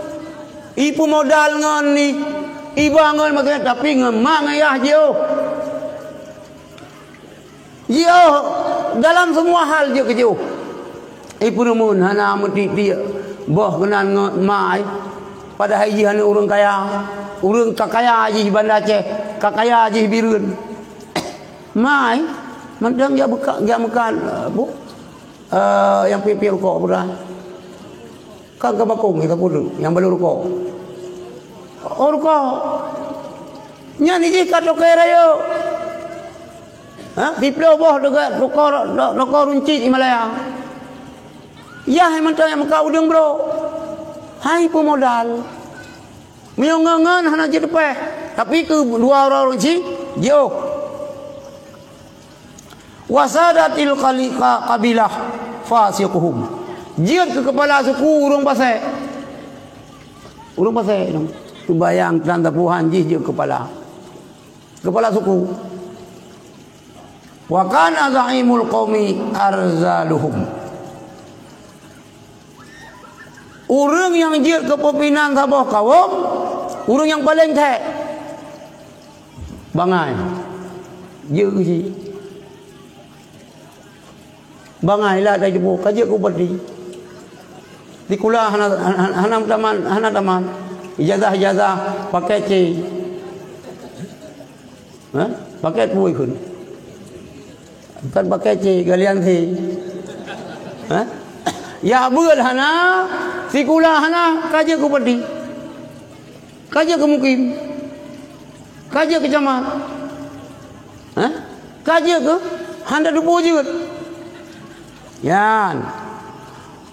Ipeumodal ngon ni, iba ngon maksud, tapi ngon mak ngon yah jiôh. Jiôh dalam semua hal jeuet keu jiôh. Ipeureumeun hana meutiek-tiek boh keunan ngon mai. Padahai jih aneuk ureueng kaya. Ureueng ka kaya jih Banda Aceh, ka kaya jih Bireuen. Mai, mantong jak beuka-, jak meukat, eh, bu, eh, nyang piep-piep rukok peue. Kan ka bakong, ka peuduek, nyang balôh rukok. Oh, rukok. Nyan jih ka toke rayeuk. Ha? Siplôh boh teuga-, toko, to-, toko runcit di Malaya. Yah mantong nyang meukat udeueng brôk. Hai peumodal. Meunyoe ngon-ngon hana jiteupèh, tapi keu dua uroe runcit, jiôh. Wasadatil khali-, ka-, qabilah fasiquhum. Jeuet keu keupala suku ureueng Pasè. Ureueng Pasè nyan. Seumayang tan sapeue han jih jeuet keupala. Keupala suku. Wa kana za'imul qaumi arzaluhum. Ureuëng nyang jeuet keu pimpinan saboh kawöm, ureuëng nyang paleng thèk. Bangai. Jeuet keu cit. Bangai lah dari jumbo, ka jeuet keu bupati. Sikula hana, hana, hana tamat, hana tamat. Ijazah-ijazah pakai C. Ha? Pakai peue kheun? Bukan pakai C, galian C. Ha? Ya beul hana, sikula hana, ka jeuet keu bupati. Ka jeuet keu mukim. Ka jeuet keu camat. Ha? Ka jeuet keu hana teupeu jeuet. Nyan.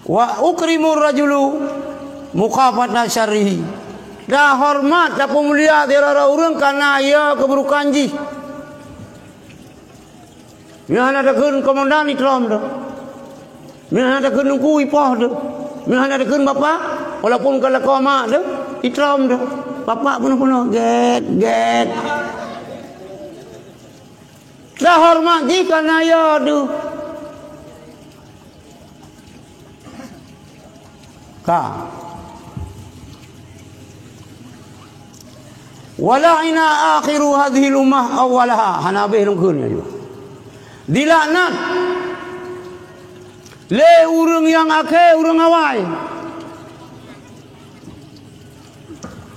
Wa ukrimur rajulu mukhafata syarrihi. Tahoreumat, tapeumulia sidroe ureuëng kareuna ya keuburukan jih. Meunyoe hana takheun komandan, itrom teuh. Meunyoe hana takheun teungku, ipoh teuh. Meunyoe hana takheun bapak, walaupun ka lakoe mak teuh, itrom teuh. Bapak peunoh-peunoh, gét, gét. Tahoreumat jih kareuna ya teuh. Ka. Wa la'ina akhiru hadhil ummah awwalaha. Hana habéh lôn kheun nyoe. Dilaknat lé ureuëng nyang akhé ureuëng awai.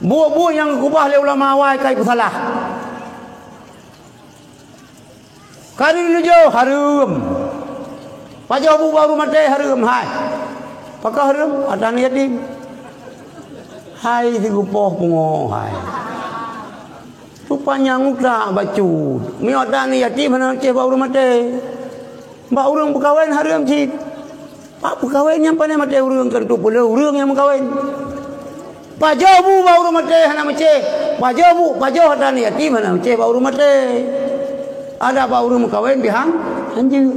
Buet-buet nyang geukeubah lé ulama awai ka ipeusalah. Ka neujoh hareuem. Pajoh bu bak ureuëng maté hareuem, hai. Pakon hareuem? Atra aneuëk yatim. Hai, sigeupoh pungo, hai. Rupanya utak bacut. Meunyoe atra aneuëk yatim hana neucéh bak ureuëng maté. Bak ureuëng peukawen hareuem cit. Bak peukawen nyang pané maté ureuëng, keu teupeu lé ureuëng nyang meukawen. Pajoh bu bak ureuëng maté hana meucéh. Pajoh bu, pajoh atra aneuëk yatim hana meucéh bak ureuëng maté. Adak bak ureuëng meukawen pih han, han jeuet.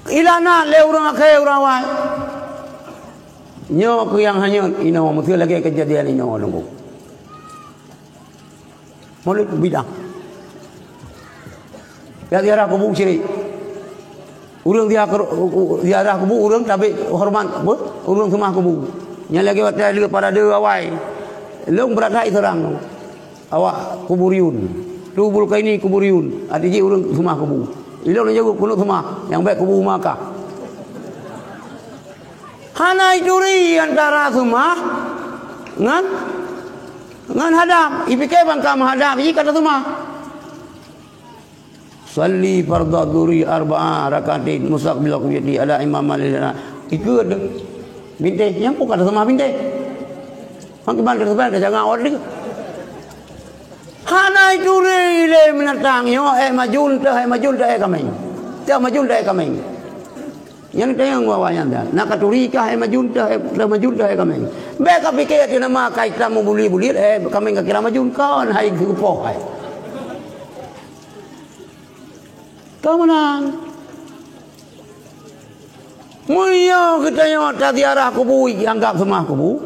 Ilaknat lé ureuëng akhé ureuëng awai. Nyoe keuh nyang hanyut inoe, meuseu lagée keujadian inoe nunggu. Mulod bidang. Ya ziarah kubu syirik. Ureuëng ziarah, ziarah kubu, ureuëng tabek horeumat, apa? Ureuëng seumah kubu. Nyang lagée watée lheueh parade awai. Lôn brat hai seurang. Awak kuburiyun. Tubul kaini kuburiyun. Arti jih ureuëng seumah kubu. Ilôn jaweueb keuneuk seumah, nyang bék kubu Makkah. Hana ituri antara seumah ngon, ngon hadab. Ipike bangka meuhadab, jih ka taseumah. Salli fardhu dhuhri arba'a rak'atin mustaqbil qiblati ala imam malilana. Ikeu deh. Bintéh, nyang pun ka taseumah bintéh. Hang kiban taseumah, tajangan awak deh. Hana ituri lé binatang nyoe, eh, majun teuh, eh, majun teuh, eh, kaméng. Teuh majun teuh, eh, kaméng. Nyang tanyong awak nyan dah. Na katuri kah, eh, majun teuh, eh, teuh majun teuh, eh, kaméng. Bék kapike ati nama kai tam meubuliet-buliet, eh, kaméng kakira majun kon, hai geupoh, hai. Ka meunan. Meunyoe geutanyoe taziarah kubu, anggab seumah kubu.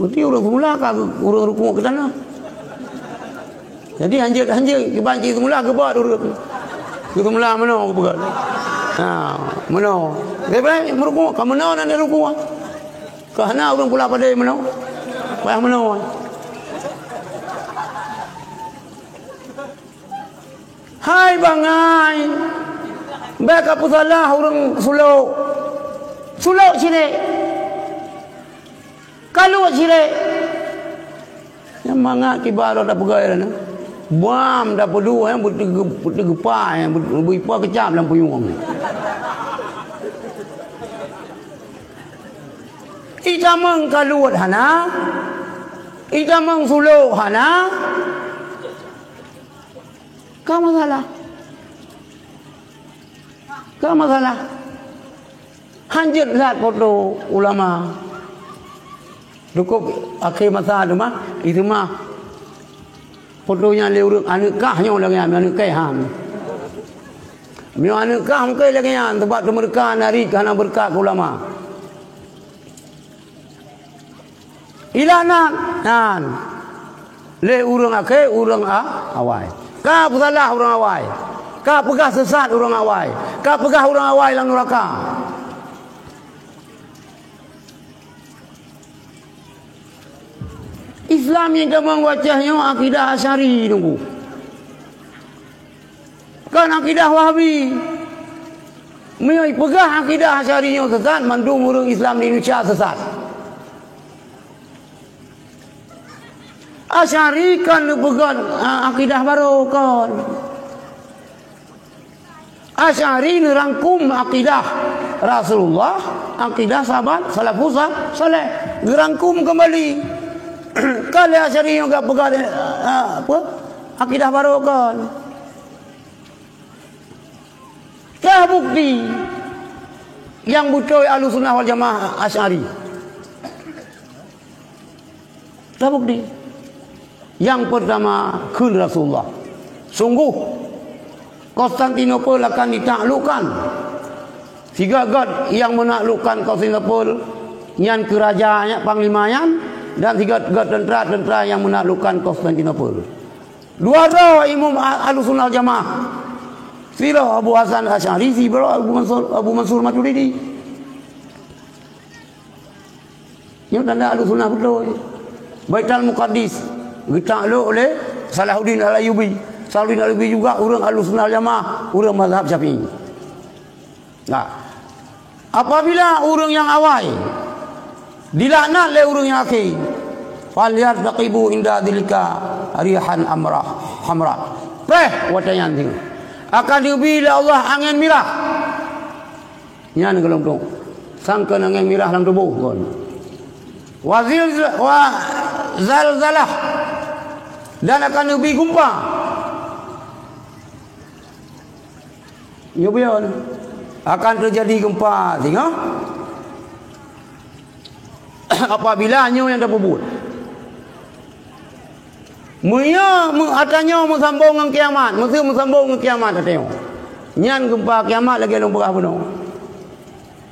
Berarti ureuëng seumula ka ureuëng rukuk keu tanoh. Jadi hanjeuet-hanjeuet kiban cit seumula geubot ureuëng. Keu seumula meunoe geupeugah. Ha, meunoe. Leubeh meuruku, ka meunoe nan ruku. Ka hana ureuëng pula padé meunoe. Payah meunoe. Hai bangai. Bék ka peusalah ureuëng sulok. Sulok sidék. Ka luwat sidék. Nyang mangat kiban lôn tapeugah nyan. Buam tapeuduek, eh, beuteuge-, beuteugepa, eh, beu-, beuipa keucap lam puyueng. Itamong ka luwat hana, itamong sulok hana, ka masalah. Ka masalah. Hanjeuet that foto ulama. Cukup akhé masa teuma, iteuma foto nyan lé ureuëng aneuëk kah nyoe lagée nyan, aneuëk kah han. Meunyoe aneuëk kah mungken lagée nyan, sebab teumeureuka nari ka hana beureukat keu ulama. Ilaknat nyan lé ureuëng akhé, ureuëng a-, awai. Ka peusalah ureuëng awai. Ka peugah sesat ureuëng awai. Ka peugah ureuëng awai lam nuraka. Islam nyang tamong wacah nyoe akidah Asy'ari nunggu. Kon akidah Wahabi. Meunyoe peugah akidah Asy'ari nyoe sesat, mandum ureuëng Islam di Indonesia sesat. Asy'ari kon neupeugah, a, akidah barô kon. Asy'ari neurangkum akidah Rasulullah, akidah sahabat salafus sa-, saleh. Geurangkum keumbali. Kon lé Asy'ari nyang ka peugah, eh, apa? Akidah barô kon. Ka bukti nyang beutôi Ahlussunnah wal Jamaah Asy'ari. Terbukti. Nyang peurtama kheun Rasulullah, "Sungguh Konstantinopel akan ditaklukkan." Sigoe-goe nyang menaklukkan Konstantinopel nyan keu raja nyan, panglima nyan, dan sigoe-goe teuntra-teuntra nyang menaklukkan Konstantinopel. Dua droe imum a-, Ahlussunnah Jamaah. Sidroe Abu Hasan Asy'ari, sidroe Abu Mansur, Abu Mansur Maturidi. Nyoe tanda Ahlussunnah beutôi. Baitul Muqaddis geutaklok lé Salahuddin Al-Ayyubi. Salahuddin Al-Ayyubi juga ureuëng Ahlussunnah Jamaah, ureuëng mazhab Syafi'i. Nah, apabila ureuëng nyang awai dilaknat lé ureuëng nyang akhé, "Falyartaqibu inda dzalika rihan amra, hamra." Preh watée nyan singoh akan neubi lé Allah angén mirah. Nyan golom tu. Sangkeun angén mirah lam tuboh kon. Wa zilz-, wa zalzalah. Dan akan neubi gumpa. Nyoe buyon. Akan teujadi gumpa singoh. Apabila nyoe nyang tapeubuet. Meunyoe meu-, ata nyoe meusambong ngon kiamat, meuseu meusambong ngon kiamat ata nyoe. Nyan gumpa kiamat lagée lôn peugah bunoe.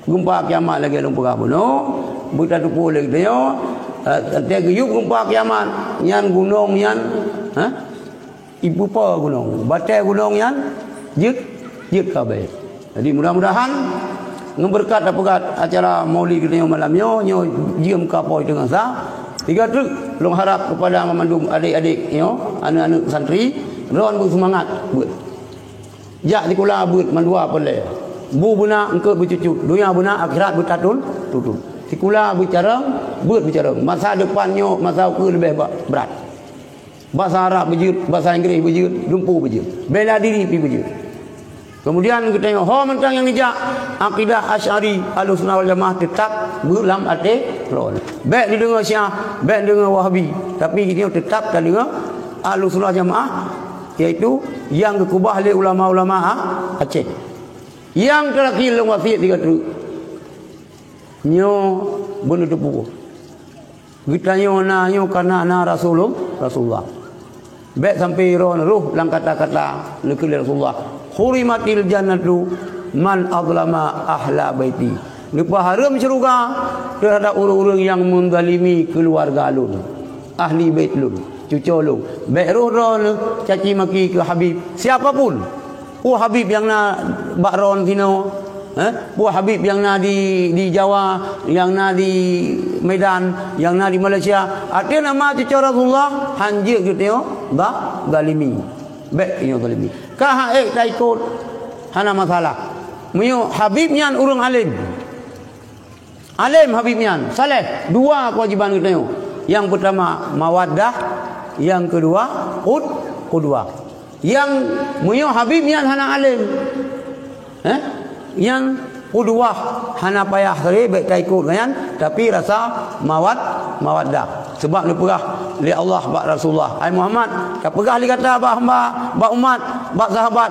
Gumpa kiamat lagée lôn peugah bunoe, beutateupeue lé geutanyoe, eh, teuntée geuyue gumpa kiamat, nyan gunong nyan, ha? Ipupa gunong, batée gunong nyan jeuet, jeuet kabée. Jadi, mudah-mudahan ngon beureukat tapeugah acara Maulid geutanyoe malam nyoe, nyoe jeuem ka poh teungoh sa. Sigoe treuk lôn harab keupada mandum adék-adék nyoe, aneuëk-aneuëk santri, droen beuseumangat beuet. Jak sikula beuet mandua peureulée. Bu beuna eungkôt beucucut, donya beuna akhirat beutatun-, tutun. Sikula beucarông, beuet beucarông. Masa depan nyoe, masa ukeue leubeh ba-, brat. Basa Arab beujeuet, basa Inggréh beujeuet, lumpu beujeuet. Bela diri pih beujeuet. Keumudian geutanyoe ho mantong nyang neujak akidah Asy'ari, Ahlussunnah wal Jamaah teutab beuet lam até droe. Bék neudeungoe Syiah, bék neudeungoe Wahabi, tapi geutanyoe teutab tadeungoe Ahlussunnah Jamaah, yaitu nyang geukeubah lé ulama-ulama A-, Aceh. Nyang teurakhir lôn wasiet sigoe treuk. Nyoe beuneuteupeu. Geutanyoe na nyoe kareuna na Rasulul-, Rasulullah. Bék sampoe droen rhoh lam kata-kata neukheun lé Rasulullah, "Hurimatil jannatu man azlama ahla baiti." Neupeuhareuem syeuruga teuhadab ureuëng-ureuëng nyang meuzalimi keuluwarga lôn, ahli bait lôn, cucoe lôn. Bék rhoh droen caci maki keu Habib, siapa pun. Peue Habib nyang na bak droen sinoe? Eh? Peue Habib nyang na di, di Jawa, nyang na di Medan, nyang na di Malaysia? Ateueh nama cucoe Rasulullah, hanjeuet geutanyoe ba-, zalimi. Bék tanyoe zalimi. Ka han ék taikot, hana masalah. Meunyoe Habib nyan ureuëng além, além Habib nyan, saleh, dua keuwajiban geutanyoe. Nyang peurtama mawaddah, nyang keudua qud-, qudwah. Nyang meunyoe Habib nyan hana além, eh, nyan qudwah, hana payah sabe bék taikot ngon nyan, tapi rasa mawad-, mawaddah. Sebab neupeugah lé Allah bak Rasulullah, "Hai Muhammad, tapeugah lé gata bak hamba, bak umat, bak sahabat,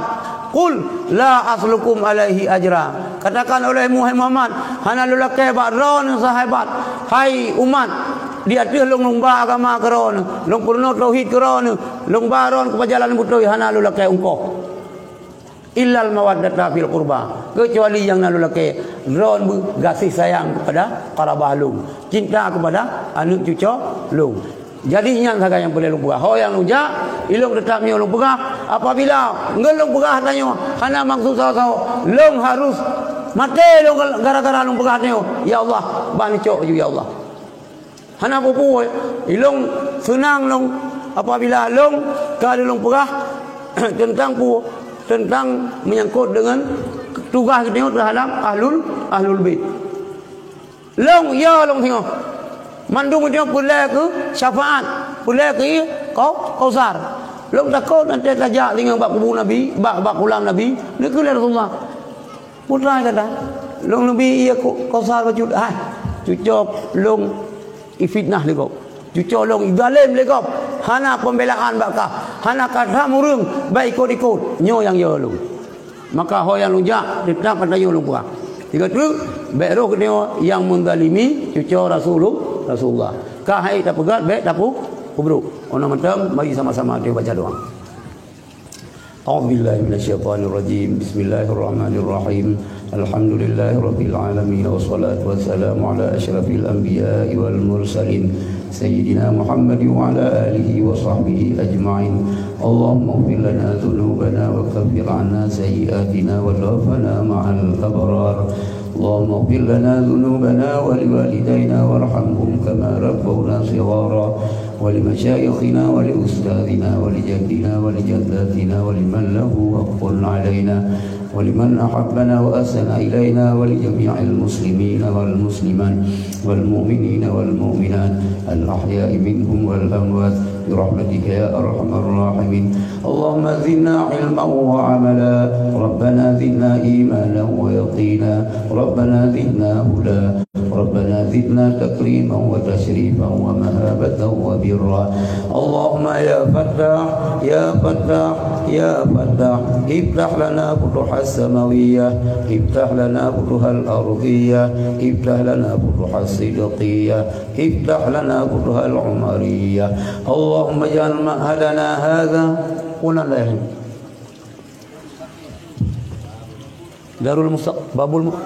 'Qul la as'alukum alaihi ajra.'" Katakan olehmu, hai Muhammad, "Hana lôn lakée bak droeneuh sahabat, hai umat, di ateueh lôn lumba agama keu droeneuh, lôn peurunoe tauhid keu droeneuh, lôn ba droeneuh keu jalan beutôi, hana lôn lakée ungkoh." Illal mawaddata fil qurba, keucuali nyang na lôn lakée, droeneuh gaséh sayang keupada qarabah lôn, cinta keupada aneuëk cucoe lôn. Jadi nyan sagai nyang peureulée lôn peugah. Ho nyang lôn jak, ilôn teutap nyoe lôn peugah, apabila ngon lôn peugah tanyoe hana maksud saho-saho, lôn harus maté lôn gara-gara lôn peugah tanyoe, "Ya Allah, ban cok ju ya Allah." Hana peue-peue, ilôn seunang lôn apabila lôn ka lôn peugah teuntang peue, teuntang meunyangkot deungon tugaih geutanyoe teuhadap ahlul, ahlul bait. Lôn, ya lôn singoh. Mandum geutanyoe peureulée keu syafaat, peureulée keu ié kau, kausar. Lôn takot nanti tajak singoh bak kubu Nabi, bak, bak kulam Nabi, neukheun lé Rasulullah. Putra kata, lôn neubi ié ku-, kausar bacut. Hai, cucoe lôn ifitnah lé gob. Cucoe lôn izalem lé gob. Hana pembelaan bak kah. Hana kata mureueng bak ikot-ikot. Nyoe nyang yo lôn. Maka ho nyang lôn jak, teutap ata nyoe lôn peugah. Tiga tu, bék roh geutanyoe nyang menzalimi cucoe Rasulul-, Rasulullah. Ka hai tapeugah, bék tapu-, pubrok. Ona mantong, mari sama-sama tanyoe baca doa. A'udzubillahi minasyaitonirrajim. Bismillahirrahmanirrahim. Alhamdulillahirabbil alamin, wassalatu wassalamu ala asyrafil anbiya'i wal mursalin, sayyidina Muhammad wa ala alihi wa sahbihi ajma'in. Allahumma ighfir lana dzunubana wa kaffir 'anna sayyi'atina wa tawaffana ma'al abrar. Allahumma ighfir lana dzunubana wa liwalidaina warhamhum kama rabbawna shighara. ولمشايخنا ولأستاذنا ولجدنا ولجداتنا ولمن له حق علينا ولمن أحبنا وأحسن إلينا ولجميع المسلمين والمسلمات والمؤمنين والمؤمنات الأحياء منهم والأموات برحمتك يا أرحم الراحمين. اللهم زدنا علما وعملا. ربنا زدنا إيمانا ويقينا. ربنا زدنا هدى. ربنا زدنا تكريما وتشريفا ومهابة وبرا. اللهم يا فتاح، يا فتاح، يا فتاح، افتح لنا فتوح السماوية، افتح لنا فتوح الأرضية، افتح لنا فتوح الصدقية، افتح لنا فتوح العمرية. اللهم اجعل معهدنا هذا هنا لا يهم. Darul Mustaq-, Babul Mu-,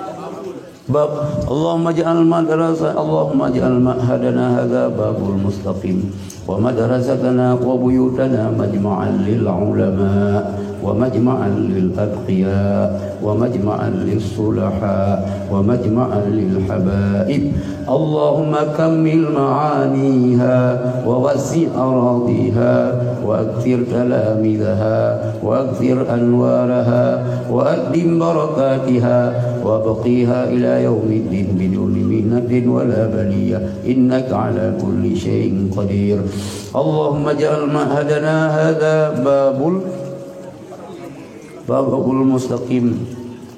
Bab, Allahumma ij'al madrasa-, Allahumma ij'al ma'hadana hadza Babul Mustaqim, wa madrasatana wa buyutana majma'an lil ulama, wa majma'an lil atqiya, wa majma'an lis sulaha, wa majma'an lil habaib. اللهم كمل معانيها ووسع أراضيها وأكثر تلاميذها وأكثر أنوارها وأدم بركاتها وأبقها إلى يوم الدين بدون محنة ولا بلية إنك على كل شيء قدير. اللهم اجعل معهدنا هذا باب ال-، باب المستقيم.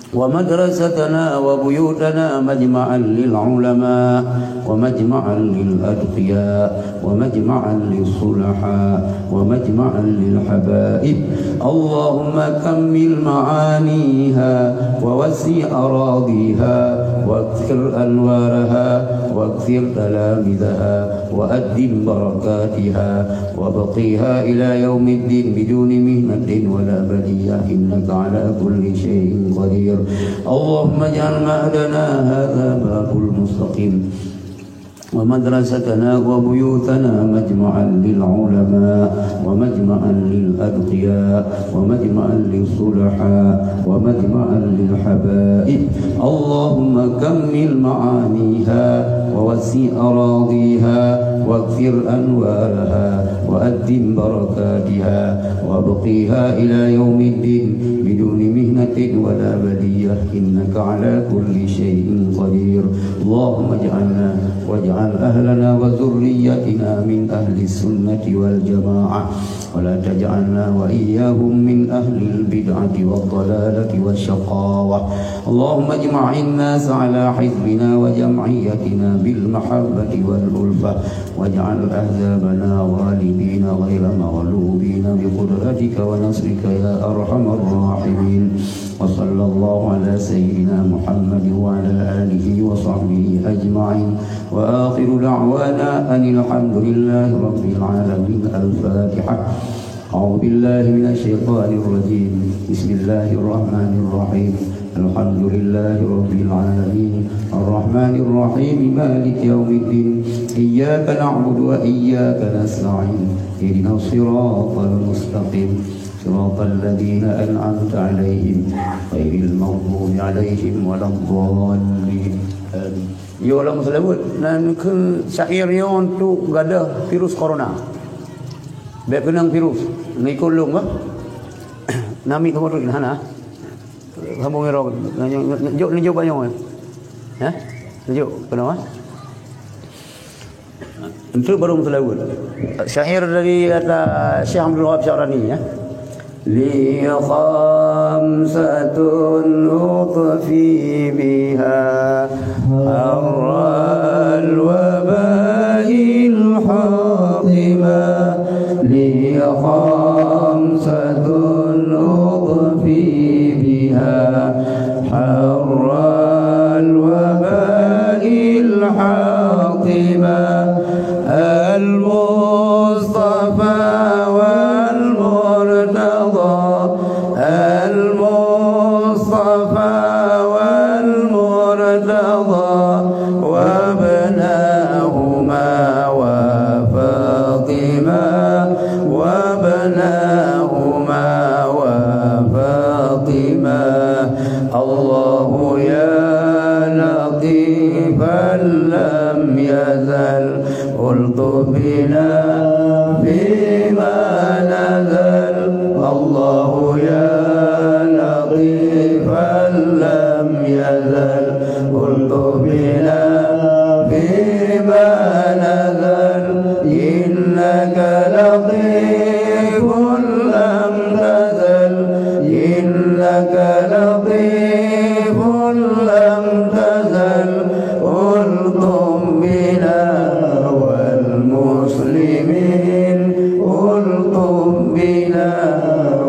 ومدرستنا وبيوتنا مجمعا للعلماء ومجمعا للأتقياء ومجمعا للصلحاء ومجمعا للحبائب. اللهم كمل معانيها ووسع أراضيها وأكثر أنوارها وأكثر تلامذها وأدم بركاتها وأبقها إلى يوم الدين بدون محنة ولا بلية إنك على كل شيء قدير. اللهم اجعل معهدنا هذا باب المستقيم ومدرستنا وبيوتنا مجمعا للعلماء ومجمعا للأتقياء ومجمعا للصلحاء ومجمعا للحبائب. اللهم كمل معانيها ووسع أراضيها واكثر أنوارها وأدم بركاتها وأبقها إلى يوم الدين بدون محنة ولا بلية إنك على كل شيء قدير. اللهم اجعلنا واجعل أهلنا وذريتنا من أهل السنة والجماعة ولا تجعلنا وإياهم من أهل البدعة والضلالة والشقاوة. اللهم اجمع الناس على حزبنا وجمعيتنا بالمحبة والألفة، واجعل أحزابنا غالبين غير مغلوبين بقدرتك ونصرك يا أرحم الراحمين. وصلى الله على سيدنا محمد وعلى آله وصحبه أجمعين. وآخر دعوانا أن الحمد لله رب العالمين. الفاتحة. أعوذ بالله من الشيطان الرجيم. بسم الله الرحمن الرحيم. الحمد لله رب العالمين. الرحمن الرحيم. مالك يوم الدين. إياك نعبد وإياك نستعين. اهدنا الصراط المستقيم. صراط الذين أنعمت عليهم غير المغضوب عليهم ولا الضالين. آمين. Yo, lom seulaweuet. Nan keu syair nyoe untuk gadoh virus corona. Bék keunong virus. Ngon ikot lôn, bah. Nami kamoe tu hana. Sambung iro. Nunjuk, nunjuk bak nyoe. Hah? Nunjuk keunoe, ah. Untuk baru meuseulaweuet. Syair dari kata Syekh Abdul Wahab Sya'rani, ya. لي خمسة أطفي بها حر الوباء الحاطمة. لي خمسة أطفي بها حر الوباء الحاطمة. المصطفى والمرتضى، المصطفى والمرتضى، وابناهما وفاطمة، وابناهما وفاطمة. الله يا لطيفا لم يزل، الطف بنا فيما نزل. الله يا لطيفا لم يزل، الطف بنا فيما نزل. إنك لطيف لم تزل، إنك لطيف لم تزل، الطف بنا والمسلمين، الطف بنا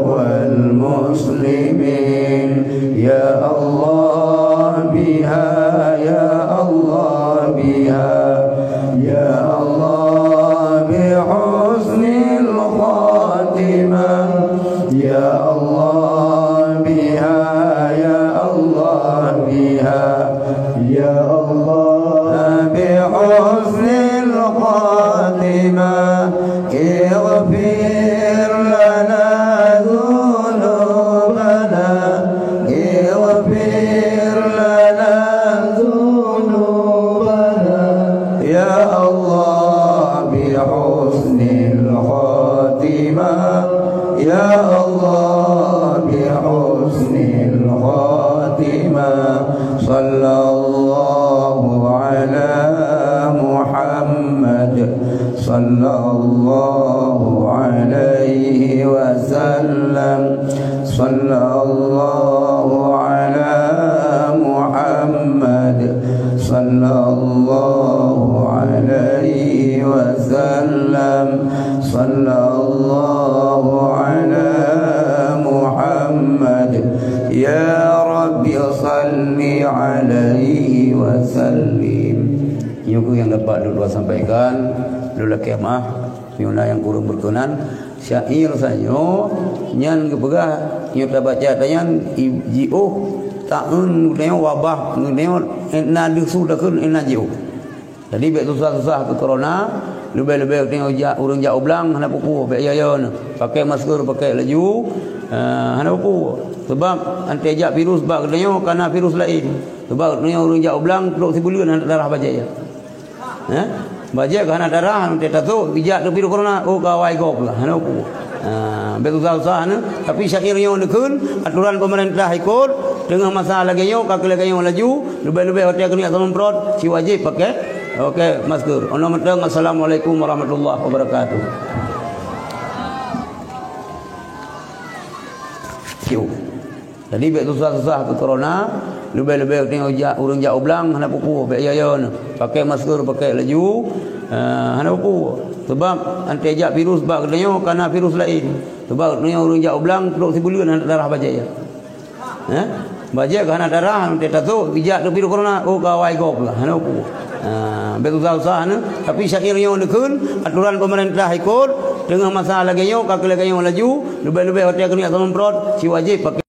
والمسلمين. يا الله بها، يا الله بها، يا الله بحسن الخاتمة. يا الله بها، يا الله بها، يا الله بحسن الخاتمة. اغفر لنا ذنوبنا، اغفر لنا ذنوبنا. يا الله بحسن الخاتمة، يا الله بحسن الخاتمة. صلى الله على محمد، صلى الله عليه وسلم. صلى الله على محمد، صلى الله عليه وسلم. صلى الله على محمد. يا رب صل عليه وسلم. Nyoe keuh nyang dapat lôn sampaikan. Lôn lakée meu'ah, nyoe na nyang kureueng beukeunan. Syair sanyoe nyan geupeugah, nyoe tabaca tanyan, i-, jiôh taeun geutanyoe wabah geutanyoe, na deuh su takheun, na jiôh. Jadi, bék susah-susah keu corona, leubeh-leubeh geutanyoe jak, ureuëng jak u blang, hana peue-peue, bék yo-yo neuh. Pakai masker, pakai laju, eh, hana peue-peue. Sebab anté jak virus bak geutanyoe, ka na virus laén. Sebab geutanyoe ureuëng jak u blang, trok sibuleuen hana tarah bajée. Eh? Bajée ka hana tarah, anté tasok, geujak keu virus corona, oh, ka awai gob lah, hana peue-peue. Ha, bék susah-susah neuh. Tapi syair nyoe neukheun, aturan pemerintah ikot, teungoh masa lagée nyoe, ka keu lagée nyoe laju, leubeh-leubeh watée keuneuk semprot, si wajéb pakai, pakai masker. Onoe mantong, assalamualaikum warahmatullahi wabarakatuh. Kiu. Jadi, bék susah-susah keu corona, leubeh-leubeh geutanyoe jak, ureuëng jak u blang, hana peue-peue, bék yo-yo neuh. Pakai masker, pakai laju, eh, hana peue-peue. Sebab anté jak virus bak geutanyoe, ka na virus laén. Sebab geutanyoe ureuëng jak u blang, trok sibuleuen hana tarah bajée. Eh? Bajée ka hana tarah, anté tasok, geujak keu virus corona, oh, ka awai gob lah, hana peue-peue. Ha, bék susah-susah neuh. Tapi syair nyoe neukheun, aturan pemerintah ikot, Teungoh masa lagèe nyoe, ka keuh lagèe nyoe laju, leubeh-leubeh watèe keuneuk semprot, si wajéb pakai